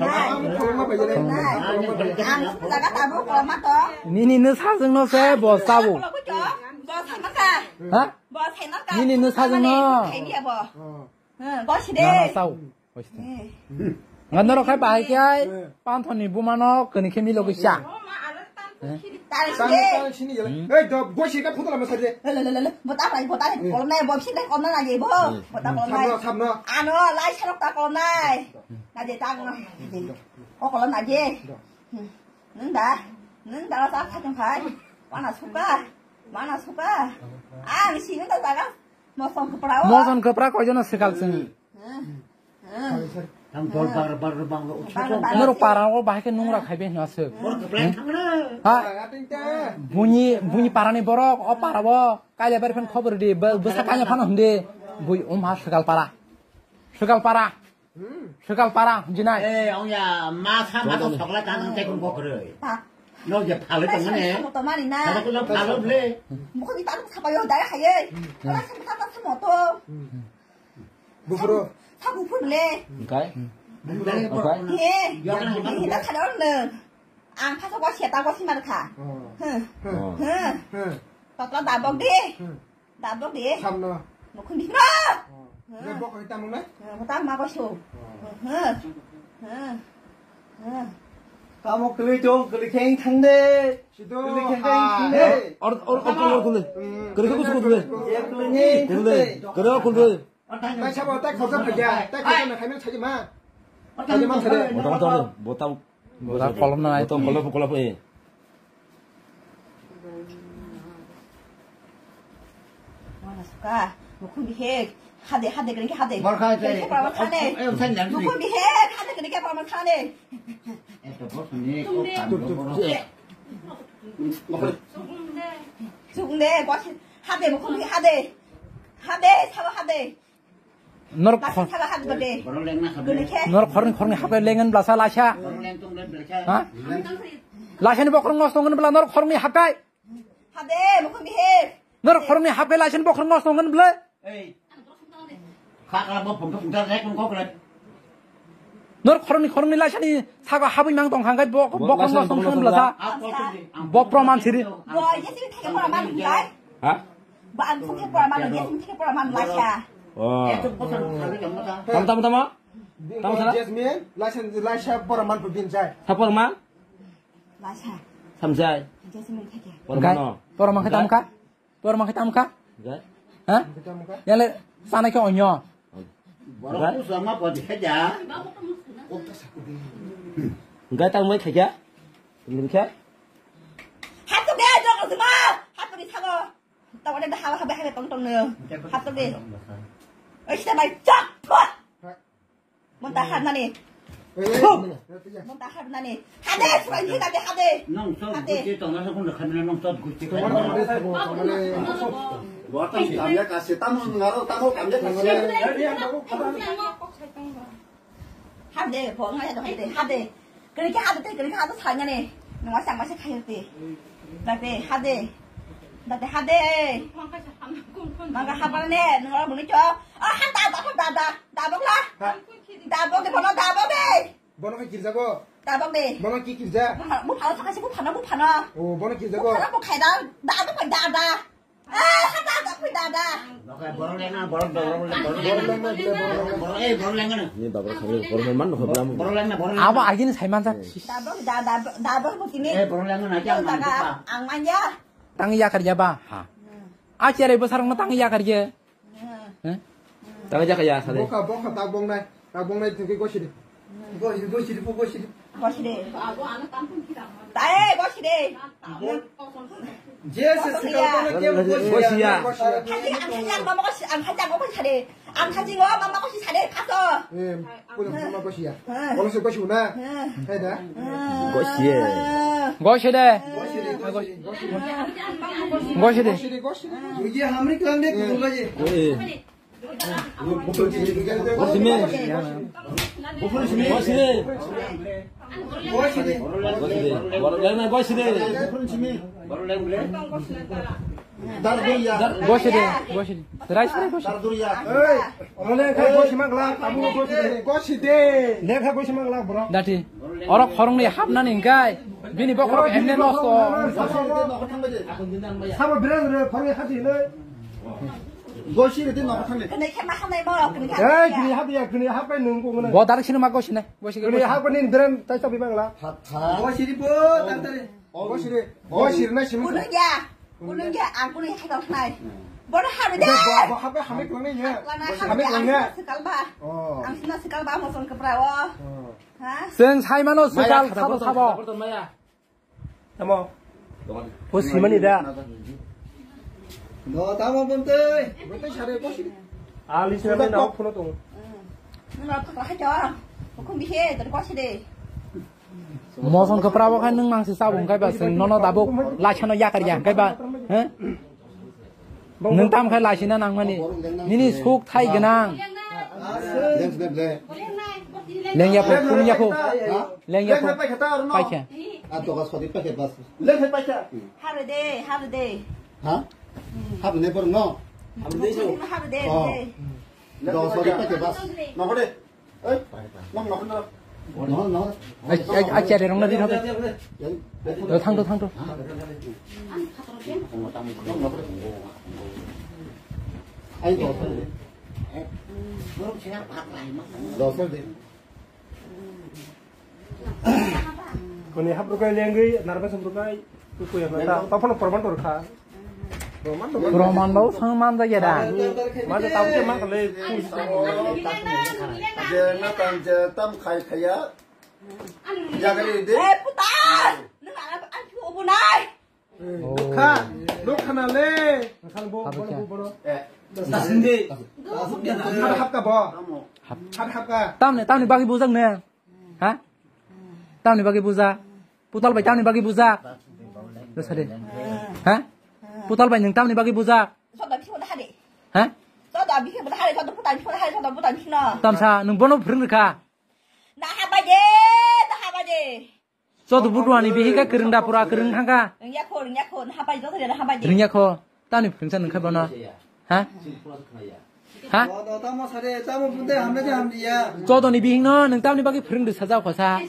Ang jaga tabok ko ma to. Nini no sajeng no se bo sabo. Bo sa ma ka. Ha? Bo saino ka. Nini no sajeng no. Khaini abo. Oh. Hmm, bo side. Na, na, sao. Bo side. Eh. Nga norok khai bahai khe ai, eh, panthoni bumano kani khe milo kisa. Oh, ma, aro tan. Eh? Tan side. Tan sini ya. Hmm. Eh, do, bo sika photo lama sade. Le, le, le, le, le. Bo ta pai, bo ta pai. Eh. Kolom nai, bo side kolom nai, bo. Eh. Bo ta kolom nai. Samno, samno. Ano, lai sarok ta kolom nai. Na je tang no. O kolom na je. Hmm. Nung da, nung da ta kha jong khai. Mana suka, mana suka. Ang sini ta jaga. Moson khopra o. Moson khopra koijono swkal chwng. Tang dol bar bar bang lo. Bar bar. Norok para o bahai khe nungra khaibe hino aswk. Bor khopra thangna. Ha? Buini, buini parani borok o para o kaile bari phan khobor di, bwsa kanya phano hwndi. Bui um ha swkal para. Swkal para. Swkal para, jinai. Eh, ong ya, ma sa ma sa chocolate ta nang te kung bokroi. Pa. No je phalo tong ne. Sa mo to mari na. Sa ko phalo ble. Mo ko ni ta sa pa yo dai khaye. Sa sa ta sa mo to. Bufuro. Sa bufur le. Engkai? Engkai? Ye. Ye ta khalo ne. Ang pha ko sia ta ko si mar kha. Oh. Huh. Oh. Huh. Huh. Totla dabok de. Hmm. Dabok de. Samno. Mukhung bihro. Oh. Huh. Ya bok ni tamung na? Huh, ta ma ko so. Oh. Huh. Huh. Huh. Tamo kli tong, kli kheng thang de. Sido. Kli kheng thang de. Or, or, or, or, kli. Hmm. Kli kheng kusu kli. Ya kli ni. Kli. Kli kli. Tai sabo, tai khoroksa phaikya, tai khoroksa na khaimani sajima. Sajima sade. Botang, botang, botang. Botang kolom na. Botang kolom, kolom, eh. Mana suka, mukhung bihek, hade, hade, gring hade. Mar khai, gring khai, pala thane. Eh, eh, thane, thane. Mukhung bihek, hade, gring pala thane. Eh, to bos ni, ko kan to bos. Sukung de, bos, hade, mukhung bihek, hade. Hade, sabo hade. Norok khor-, norok khorni khorni hapai lengen blasa laisa. Ha? Laisani bokrok nosto ngen bla norok khorni hapai. Norok khorni hapai laisani bokrok nosto ngen bla. Norok khorni khorni laisani sago habwi mang tong hangkai bokrok nosto ngen blasa. Bo proman siri. Ha? Ba ang sung khe pora man, ye sung khe pora man laisa. Oh. Tamo, tamo, tamo. Tamo sana? Jasmine, laisa, laisa pora man pubin jai. Sa pora man? Laisa. Samjai. Jasmine khe khe. Pora man no. Pora man khe tamo kha? Pora man khe tamo kha? Jai. Ha? Yale sana khe onyo. Borok kusa ma podi khe ja. Gai tamo mai khe ja. Lun khe. Hatu be jong ma. Hatu ni sago. Awalnya dah hawa habai habai tong tong ne. Hap tong de. Eh, kita bai chak. Phut. Mun ta har nani. Eh, eh, Thum. Mun ta har nani. Hade, suai ni hade, hade. Nong sot Hade. Gusti tong nasa kun khan nong sot gusti. Tong nasa kun khan nasa kun. Buat tong kamya kasih, tamo ngaro, tamo kamya kasih. Hade, bo ngai do hade, hade. Kiri ke hade te, kiri ke hade thanya ne. Nungwa sang masa khayo te. Date hade. Date hade. Mangka haba ne, nungwa muni cho. Ah, hada, da, da, da, da, bok la. Ha? Da, bok de, bono, da, bok de. Bono ke kirja bo. Da, bok de. Bono ki kirja. Bu phano, bu phano, bu phano. Oh, bono kirja Bu bo. Phano, bu khai da, da, bok da, da. Eh, hata, hata, kui dada. Borok lengna, borok, borok, borok, borok lengna, borok lengna, borok, eh, borok lengna. Ni babar kami borok man no hoblam. Borok lengna, borok lengna. Abo agini saiman sa. Dabok, da, da, dabok bukini. Eh, borok lengna, na, Yang jangan daga, lupa. Ang manja. Tang ya kerja ba? Ha. Hmm. A chere besar no tang ya kerja. Hmm. Eh? Tang ya kerja sale. Boka, boka, tak bong nai, tak bong nai, tengke gosi di. Gosi, gosi di, gosi di. Gosi de. Tae, gosi de. Je se sikal kono ke gosi ya. Gosi ya. Haji, ang haji, ang mama gosi, ang haji, ang gosi sade. Ang haji ngo, mama gosi sade, kaso. Eh, pulang mama gosi ya. Kalau se gosi na. Hai da. Gosi ye. Gosi de. Gosi de, gosi de, gosi de. Gosi de. Gosi de, gosi de. Ye hamri kande kulo je. Eh. Gosi me. Gosi me. Gosi de. Gosi de. Borok lengna gosi de. Gosi de. Gosi de. Rai sare gosi. Ei, oro lengkha gosi mangla, amo gosi de. Gosi de. Lengkha gosi mangla, bro. Dati. Oro khorongni hapnani hingkai. Bini bokhorok hemne nosto. Sabo bere bere khorongni hati le. Gosi redi nokha thangni. Kene khe ma hamai bo, kene khe. Eh, kini hap ya, kini hap kai nung ko ngana. Bo dar sini ma gosi na. Gosi Kini gosi. Hap ni beren tai sabi mangla. Gosi ri bo, tar tare. Gosi ri. Gosi ri na simi. Kuno ya. Kuno ya, ang kuno ya khai tong nai. Bo na hap Bo, ya. Bo hap kai hamai klang ni ya. Lana hap Hamai ya, klang ya. Ang sina sekal ba. Oh. Ang sina sekal ba, moson kepra o. Oh. Ha? Seng sai mano Maya sekal khata sabo botol, sabo. Khata botol maya. Tamo. Bo simani da. No, tamo bumtwi. Bumtwi sare kosi. Ali sina na phone tong. Nuna to hai to. Ko mi he to kosi de. Moson kepra bo khan nung mangsi sa bung kai ba sing nono dabuk laisano yakar ya kai ba. He? Nung tam khai laisina nangmani. Nini suk thai gwnang. Lengya pho, phung ya pho. Lengya pho. Paikha. Ah, to gas khadi paikha bas. Lengya paikha. Haro de, haro de. Ha? Haro ne por no. Haro de so. Haro de. Oh. Dos khadi paikha bas. No khade. Ei, nok, nok, nok. Nok, nok. Ai, ai, ai, chere rong na di nok. Thang to, thang to. Ai, dos. Dos de. Kuni hap rukai lengwi, narba sam rukai, tu kuya na ta, ta phone proman tor kha. Proman tor. Proman lo sang man da ya da. Ma da ta ke ma kale. Je na tan je tam khai khaya. Jagari de. Eh, puta! Nang ana an chu bu nai. Nukha, nukha na le. Nang bo, bo, bo, bo. Eh, tasindi. Har hap ka bo. Har hap ka. Tamni, tamni bagi bujak ne. Ha? Tamni bagi bujak. Putal bai tamni bagi bujak. Dosade. Ha? Putal bai nung tamni bagi bujak. Soda bihi wada hade. Ha? Soda bihi wada hade, soda putal bihi wada hade, soda putal bihi no. Tamsa nung bono phring rikha. Na habaje, na habaje. Soda butuani bihi ka kwrwng da pura kwrwng thangka. Ringya kho, ringya kho, na habaje, joto na habaje. Ringya kho. Tamni phwrwngsa nungkha bono. Ha? Ha? Tamo sare, tamo bunte hamna je hamliya. Chodoni bihingno nwng tamni bagwi phwrwngdi sajao khosa.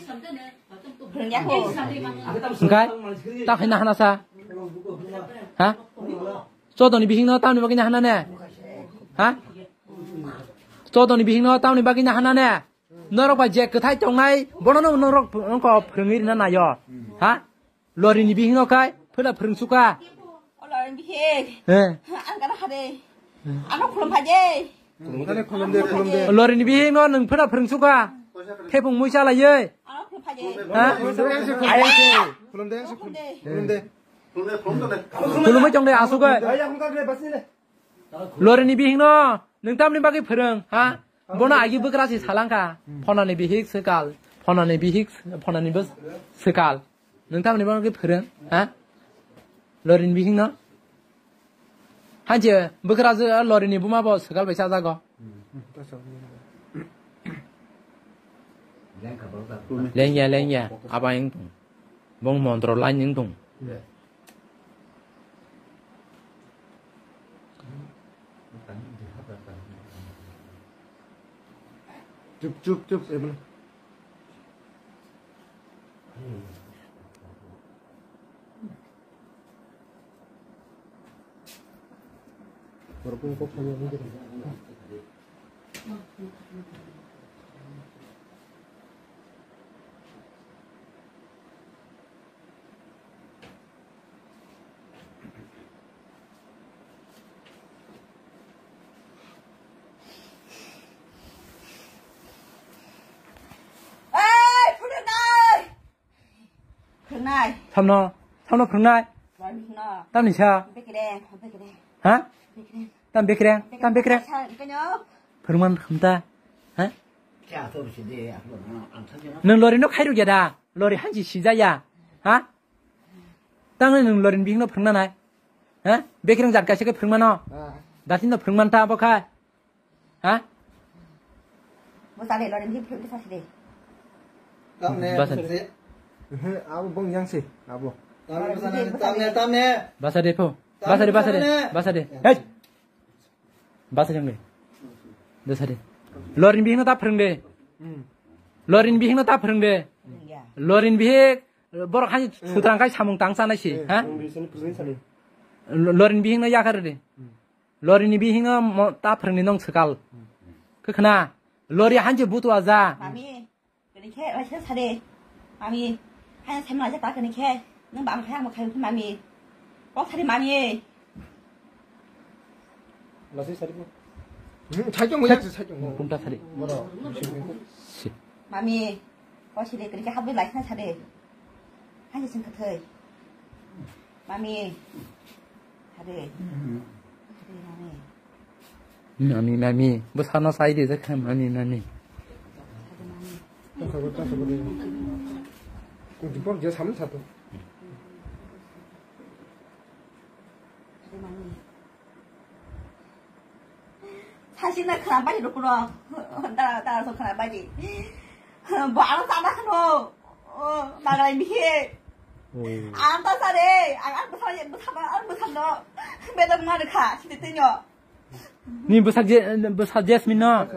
Phwrwngya kho. Hwnkhe? Ta khaina hana sa. Ha? Chodoni bihingno tamni bagwi hana ne? Ha? Chodoni bihingno tamni bagwi hana ne? Norok bai je kwthai tongnai, bono no norok wngkha phwrwngwi rina naio. Ha? Lorini bihingno khai, phwla phwrwngsuka. O lorini bihing. He. Ang kana hade. Ano khulum phaje. Khulum de, khulum de. Lorini bihingno nwng phwla phwrwngsuka. Thepung mui chalaiye. Ano khulum phaje. Ha? Khulum de, khulum de. Khulum de. Khulumui tong de asuk oi. Lorini bihing no nwng tamni bagwi phwrwng ha? Bono agi bwkra se salangkha. Phonani bihik swkal. Phonani bihik phonani bw swkal. Nwng tamni bagwi phwrwng ha? Lorini bihing no. Haje bwkra je lorini buma bo swkal bai chajago. Lengya lengya aba ing tung. Bong montro lain ing tung. Chup chup chup. Oi, phunuknai. Phunuknai. Samno, samno phunuknai. Phunuknai. Tamni sa. Bekreng, bekreng. Ha? Bekreng. Tam bekreng, tam bekreng. Phunukman khamta. Ha? Nwng lori no khairu ya da? Lori hanji sijaya. Ha? Tangni nwng lorin bihingno phwrwngna nai? Ha? Bekreng jat kaisa khe phwrwngmano? Ah. Dasinno phwrwngmanta abo khai? Ha? Bo chale lorin bihing phwrwngsa side. Tamne. Basa. Ehe, abo bong yang se, abo. Tamne, tamne, tamne. Basa de pho. Tamne, basa de, basa de, tamne. Basa de. Hei. Basa jang de. Dosa de. Lorin bihingno ta phwrwng de. Hmm. Lorin bihingno ta phwrwng de. Phwrwngya. Lorin bihik borok hani sutrang kai samung tang chanai si, eh, ha? Ang bisini phwrwngwi sani. Lo-, lorin bihingno yakar de. Hmm. Lorini bihingno mo-, ta phwrwngni nong swkal. Hmm. Khe khna. Lori hanji butu aja. Mami. Kani khe, bai khe sade. Mami, hai sai ma jak ta kani khe. Nang bang khai ang khai mami. Kok sade mami. Lasi sari mo. Hmm, sai chong mo, sai chong mo. Punta sari. Moro. Si. Mami, kok sade kani khe habri lai sai sade. Hai sing khathai. Mami. Hade. Hade, mami. Mami, mami. Bwsano sai de, jakha, mami, mami. Hade, mami. Sasina khna bai rukro. Da, da, so khna bai. Bo ano sana khno. O, bagai mihi. Oh. Ang ta sare, ang, ang bwsa, bwsa, ang bwsa no. Bedok ma rikha, sini tinyo. Ni bwsa je, bwsa Jasmine no.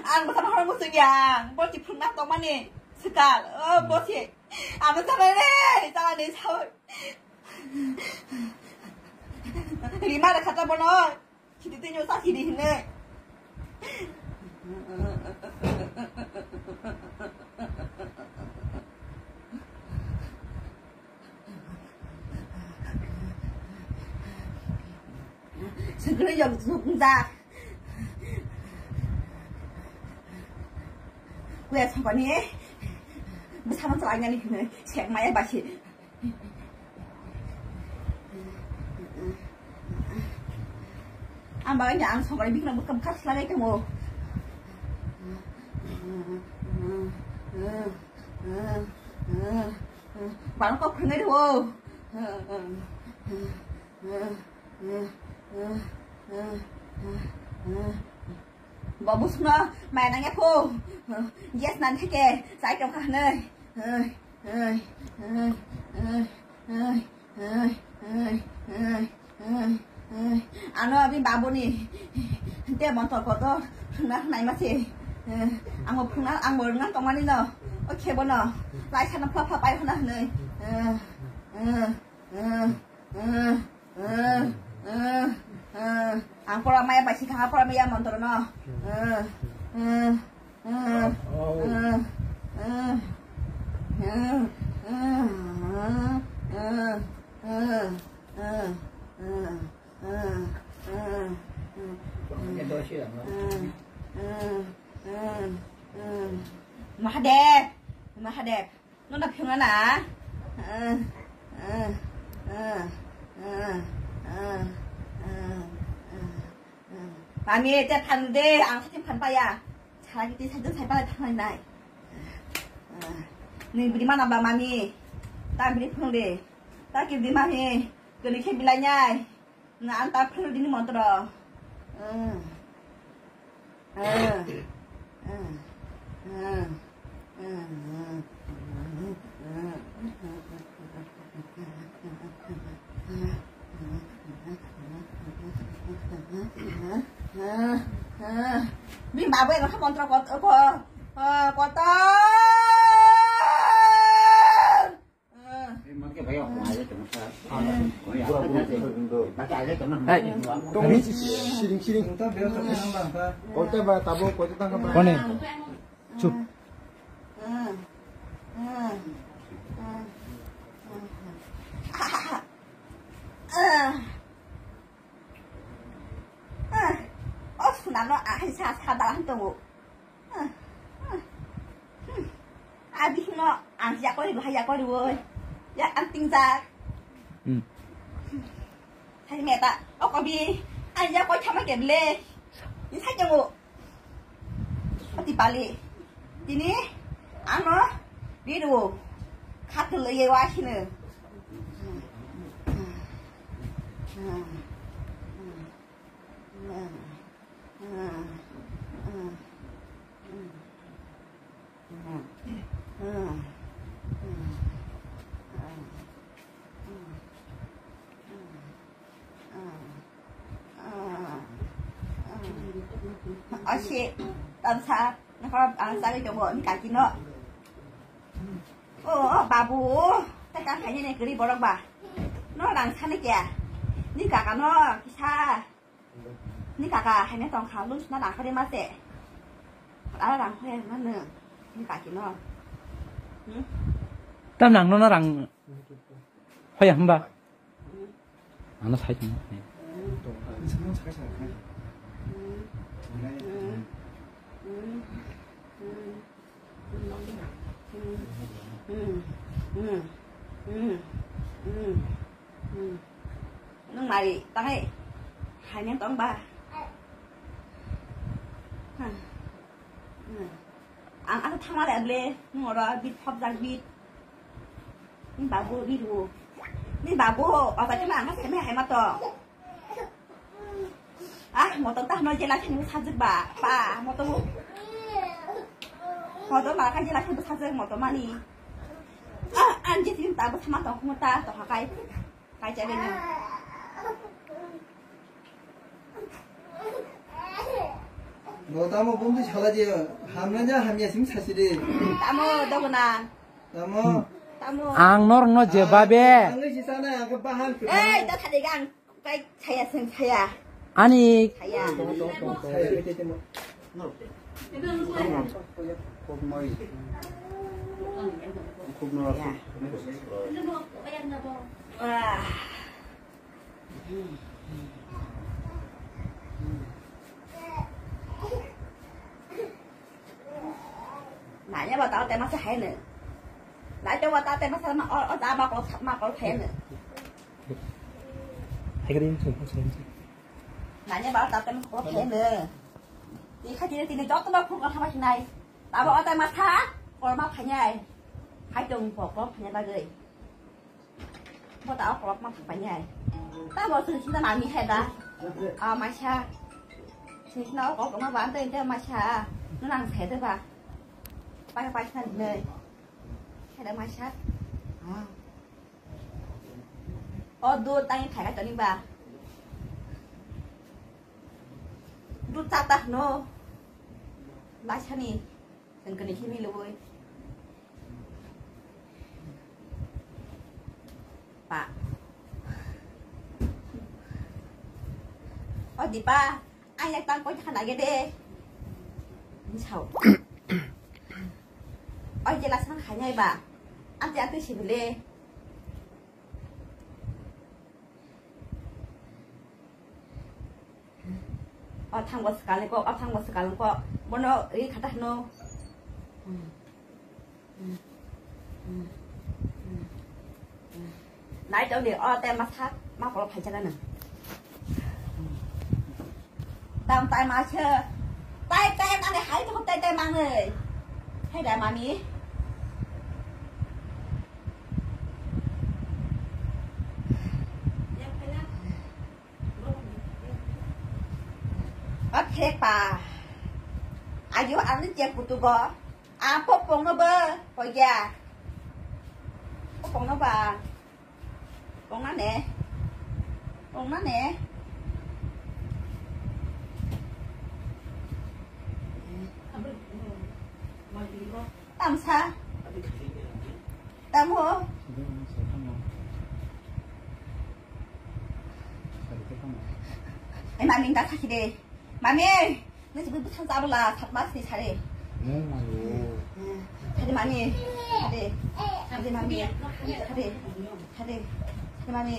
Ang bwsa no horo musung yang, bo si phung na tong mani. Sekal, oh, bo si. Ang bwsa no re, tala ni sao. Rima rikha ta bono. Sidi tei nyo sa sidi hinne. Segera yang sukun da. Kuya sapa ni? Bersama celanya ni hinne. Sek maya basi. Ang bagwi ang songrai bikna bwkha bwkha slagwi tongmo. Barokok phwrwngwi rwo. Bo bwswkno maya nangya kho. Gas nang khe ke chai tong kha hwnwi. Ano aboni babuni te montor kotor phwrwngna naima se. Ang bo phwrwngna, ang bo rwngna tongmani no. O khebo no. Lai sana phla phla pai hwnna hwnwi. Ang pora maya bai sikha, pora maya montor no. Mahadev. Mahadev, no na phiyong na? Mami, te phan de, ang sa phan pa ya. Sa ki ti sa jeng sa pa thangnai. Ni bidi mana ba mami. Ta bidi phiyong de. Ta ki bidi mami. Kini khe bilai nai. Na anta phru dini montro. Bini babu eno kha montro kot ko, kotor. Hai. Siring, siring. Kote ba, tabo, kote tangka ba. Kone? Chup. O sunano ahai sa sa dalan tongo. Abi hino ang yakori, bahai yakori woi. Ya ang tingjak. Hmm. Hai meta, o kobi, ang yakori thama keble. Ni sa kengo. Oti pali. Tini ano biru. Khatul ye wa hino. Osi, tamsa, nakho ang sagwi tongo, ni kakino. O, babu, ta ka khaini ne kri borok ba. No rang sani kya? Ni kaka no kisa. Ni kaka haino tong kha, lun sna rang khari ma se. Ara rang hoya ma nung. Ni kaki no. Hmm? Tam nang no na rang hoya hamba. Hmm. Ano sai tong. Hmm. Hmm. Hmm. Hmm. Nung mari tangai haineng tong ba? Ang asa thangma le ble nung oro bit hop jak bit. Ni babu bit wo. Ni babu o ta kena ang asa me hai ma to. Ah, motor ta hano jela khe sajak ba. Pa, motor. Motor ma kha jela khe sajak motor mani. Ah, an je tin ta bo sama to khumta to hakai. Kai cha le. Bo tamo bumdi sala je hamna ja hamya sim sasi de. Tamo dogna. Tamo. Tamo. Ang nor no je babe. Ang si sana ang bahan. Eh, ta thade gang. Kai saya seng saya. Ani. Saya. Wah. Nanya ba tao tema sa hai ne. Nanya ba tao tema sa ma o o ta ma ko ma ko hai ne. Hai kari sung sung. Nanya ba tao tema ko hai ne. Ti kha ti ti ne jot ma ko ka ma nai. Ta ba o tema sa ko ma phai nai. Hai tong ko ko phai nai ba gai. Bo ta okolok ma phai nai. Ta bo sini sini mami hai da. A maisa. Sini sini okolok ma ba ante ante maisa. Nang sai de ba. Pai pai sini nai. Hai da maisa. O do tangi phai ka toni ba. Do ta ta no. Maisa ni. Tengkani sini lubui. Pa. O Dipa, ang yak tang koi thana ge de. Misao. O jela sang khainai ba. Ante ante sibile. O thangbo swkang ko, o thangbo swkang ko. Bono ri khata hno. Tai tong di, o tai ma sak, ma polo phai chana nang. Tam tai ma se, tai tai ma ne hai to tai tai ma ne. Hai da mami. O thek pa. Ayo ani je kutu go. A popong no ba, pogya. Popong no ba. Pong na ne. Pong na ne. Tamsa. Tamo. Ai mami ta sakide. Mami, nang si bwthang chabwla, sat mas ni sare. Nang mani. Sare mami. Sare. Sare mami. Sare. Sare. Sare mami.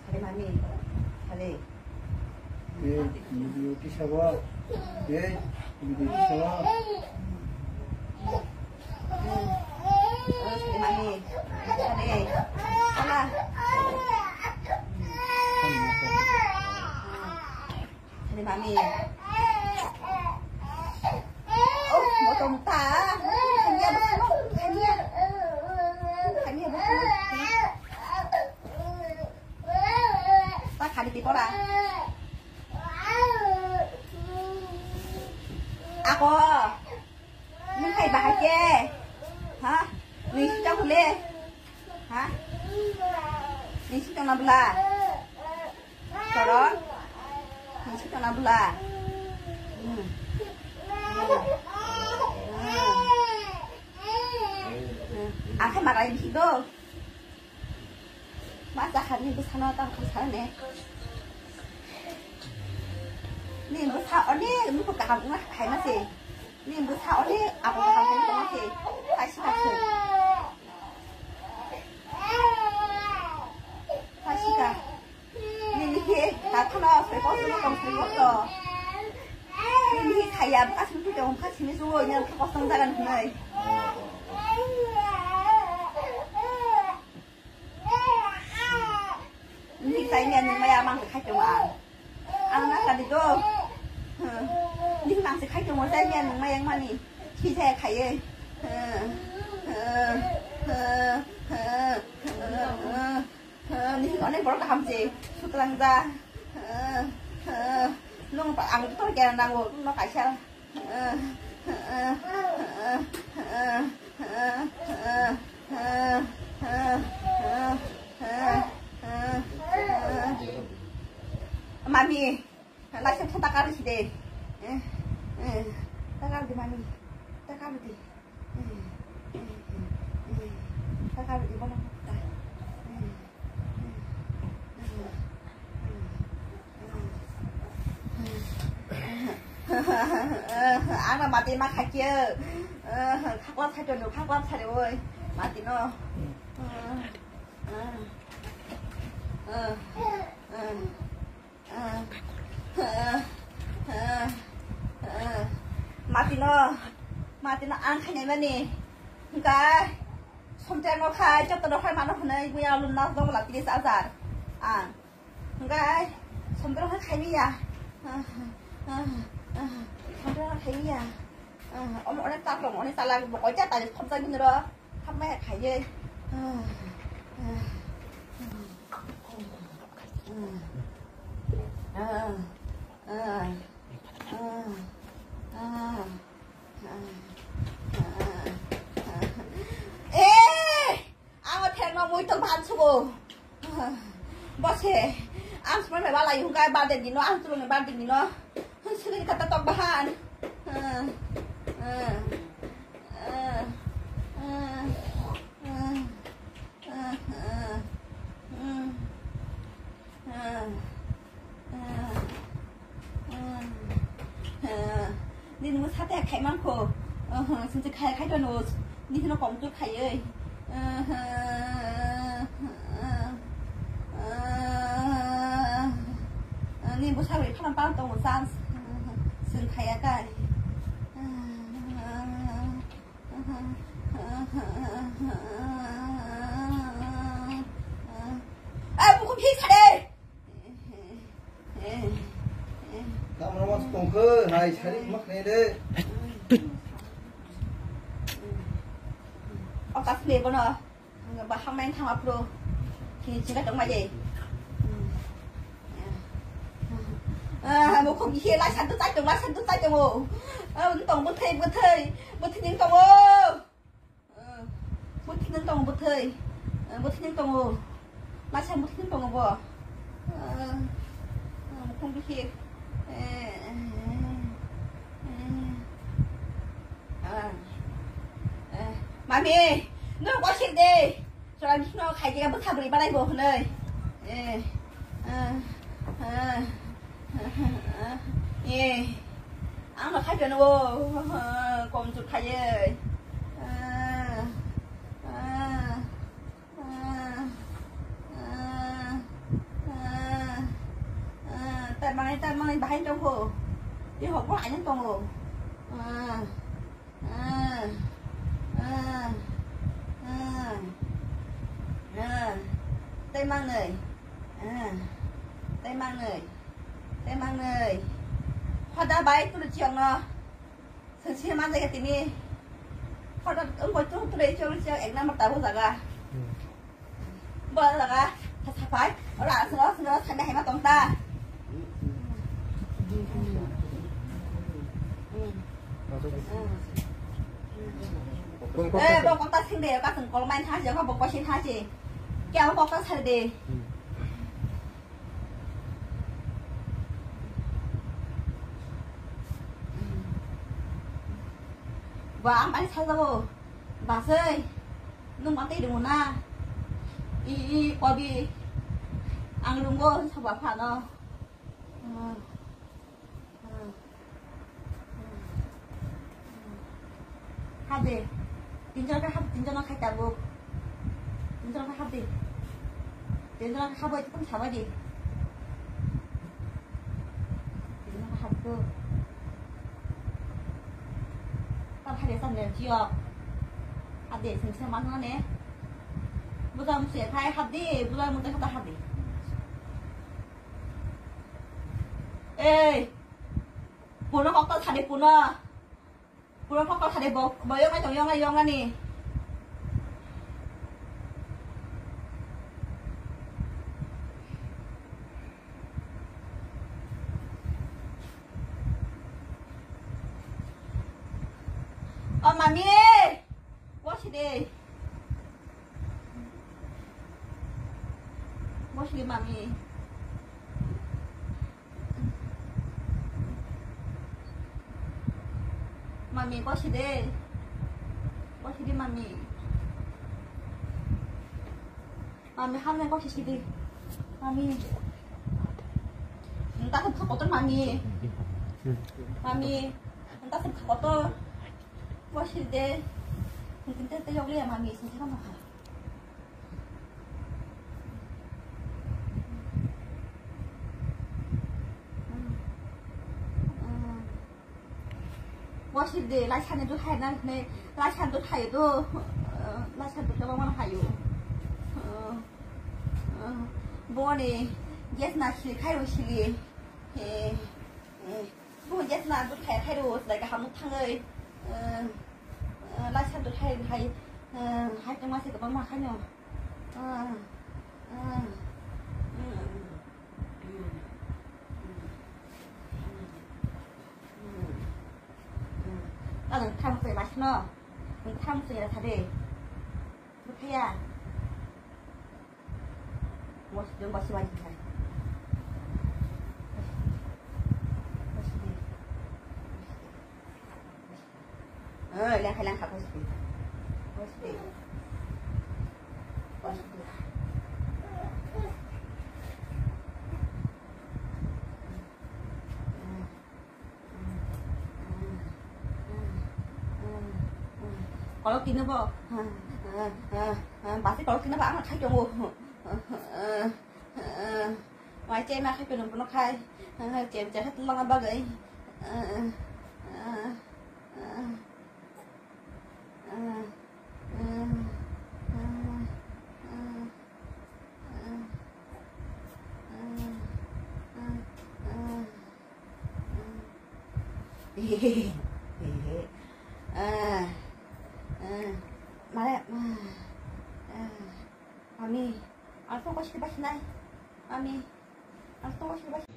Sare mami. Sare. Eh, video kisa bo. Eh, video kisa bo. Sare mami. Sare. Sala. Sare mami. Oh, motong ta. Kanya ba, kanya. Kanya ba. Ta khali di pora. Ako. Nung khai bahai ke? Ha? Nung si tong le? Ha? Nung si tong na bla? Choro? Nung si tong na bla? Hmm. Hmm. Hmm. Akhai marai bisi do. Ma jakhani bwsano tamo kha sane. Ni bwsa onek nukho kaham wngna hai ma se. Ni bwsa onek abo kaham wngna tongma se. Kaisa kaisa. Kaisa ka. Ni ni khe ka khana se ko se tong se ko to. Ni ni khaya bwsa sini tong kha sini suwo ni kosong jagan hnai. Ni sai ni nung maya mang khai tong ang. Ang na ka di do. Ni mang se khai tong sai ni nung maya mani. Khi sai khai ye. Ni onek borok kaham se. Suklang ja. Nung pa ang to kya nango. Nung no kaisa. Mami, laisa thata kar si de. Takar di mami, takar di. Takar di bono. Ang na mati ma khaikhe. Khaklam sai tongno, khaklam sai oi. Mati no. Mati no. Mati no ang khainai mani. Hingkai. Somteng no khai, joto no khai mano hwnwi, buya lum na dong la tris hajar. Ang. Hingkai, somteng no khai miya. Somteng no khai miya. Omo onek tak long, onek talak, bokol ja tali somteng bini ro. Hap maya khai ye. Eh! Ang o thengno muitok bahan sugo. Bose, ang sumai mai balai hungkai birthday dino, ang tulung birthday dino. Sugin kata tok bahan. Nini mo sate khai man kho. Sinse khai khai tono. Nini no kom tu khai ei. Nini bo sabai phalam pal tongo chance. Sing khaya kai. Ai, sari mak ne de. O kasne bono. Ba hamai thang apro. Kini chinga tong mai. Ah, mo khom ihe lai santu chai tong, lai santu chai tong o. Ah, tong bwthai, bwthai. Bwthai ning tong o. Bwthai nang tongo bwthai. Bwthai nang tongo. Masa bwthai nang tongo bo. Mukhung bisi. Mami, no kosik de. Chwla bisino khaijak bwsa bwrwi balai bo hwnwi. Eh, eh, eh, eh, eh, ang no khaijak no, kom chuk khaiye. Eh, eh, eh, eh, eh, eh, tar mangai, tar mangai bahai tong ko. Di hok bo ayan tong ko. Eh. Ah, ah, ah, ah. Tei mangnwi. Ah, tei mangnwi. Tei mangnwi. Hoda bai tulu chiyokno. Sengsi manjai tini. Hoda wngkoi tu tulu chiyok chiyok ek number tabuk jaga. Hmm. Bo jaga, sapai, ora, sino, sino, sami hai ma tong ta. Eh, bo kok ta sing de, ka sing kol main tha si, ka bo ko sing tha si. Kya bo kok ta sar de. Ba, ang bai sa jabo. Basai. Nwng ma tei rwngo na? I, i, kobi. Ang rwngo, sabo phano. Hmm. Hmm. Hmm. Hade. Tinjon ka hab, tinjon ka khai tabuk. Tinjon ka hab de. Tinjon ka hab, itu pun sabai de. Tinjon ka hab tu. Ta phari samne jiyok. Hade, sing sing mang ne. Buja muse khai hap di, buja mute hap hap di. Ei, puno kokto sadi puno. Puno kokto sadi bo, bo yong ai tong yong ai yong ani. O mami, bosi de. Bosi de mami. Mami, bosi de. Bosi de mami. Mami, hamne kok sisi di. Mami. Nta kok kotor mami. Mami. Nta kok kotor. Kok sisi de. Nta te yok le mami, sisi kamu ha. Wasir de, lai sani do hai na ne, lai sani do hai do, lai sani do kebang mana hayo. Boni gas na sili khai ro sili. He, he. Boni gas na do khai khai ro, lai ka hamu thangai. Lai sani do hai hai, hai kama se kebang mana hayo. Ang tham se mas no. Ang tham se ya thade. Bukaya. Mos jong basi wajib hai. Basi. Eh, liang hai liang kha basi. Basi. Basi. Kolok tino bo. Basi kolok tino bo, ano khai tongo. Mai chai ma khai tongo, bono khai. Chem chai khai tongma bagwi. Ah, ah, mare, ah, ah, mami, ang phone ko sidi basinai. Mami, ang phone ko sidi basinai.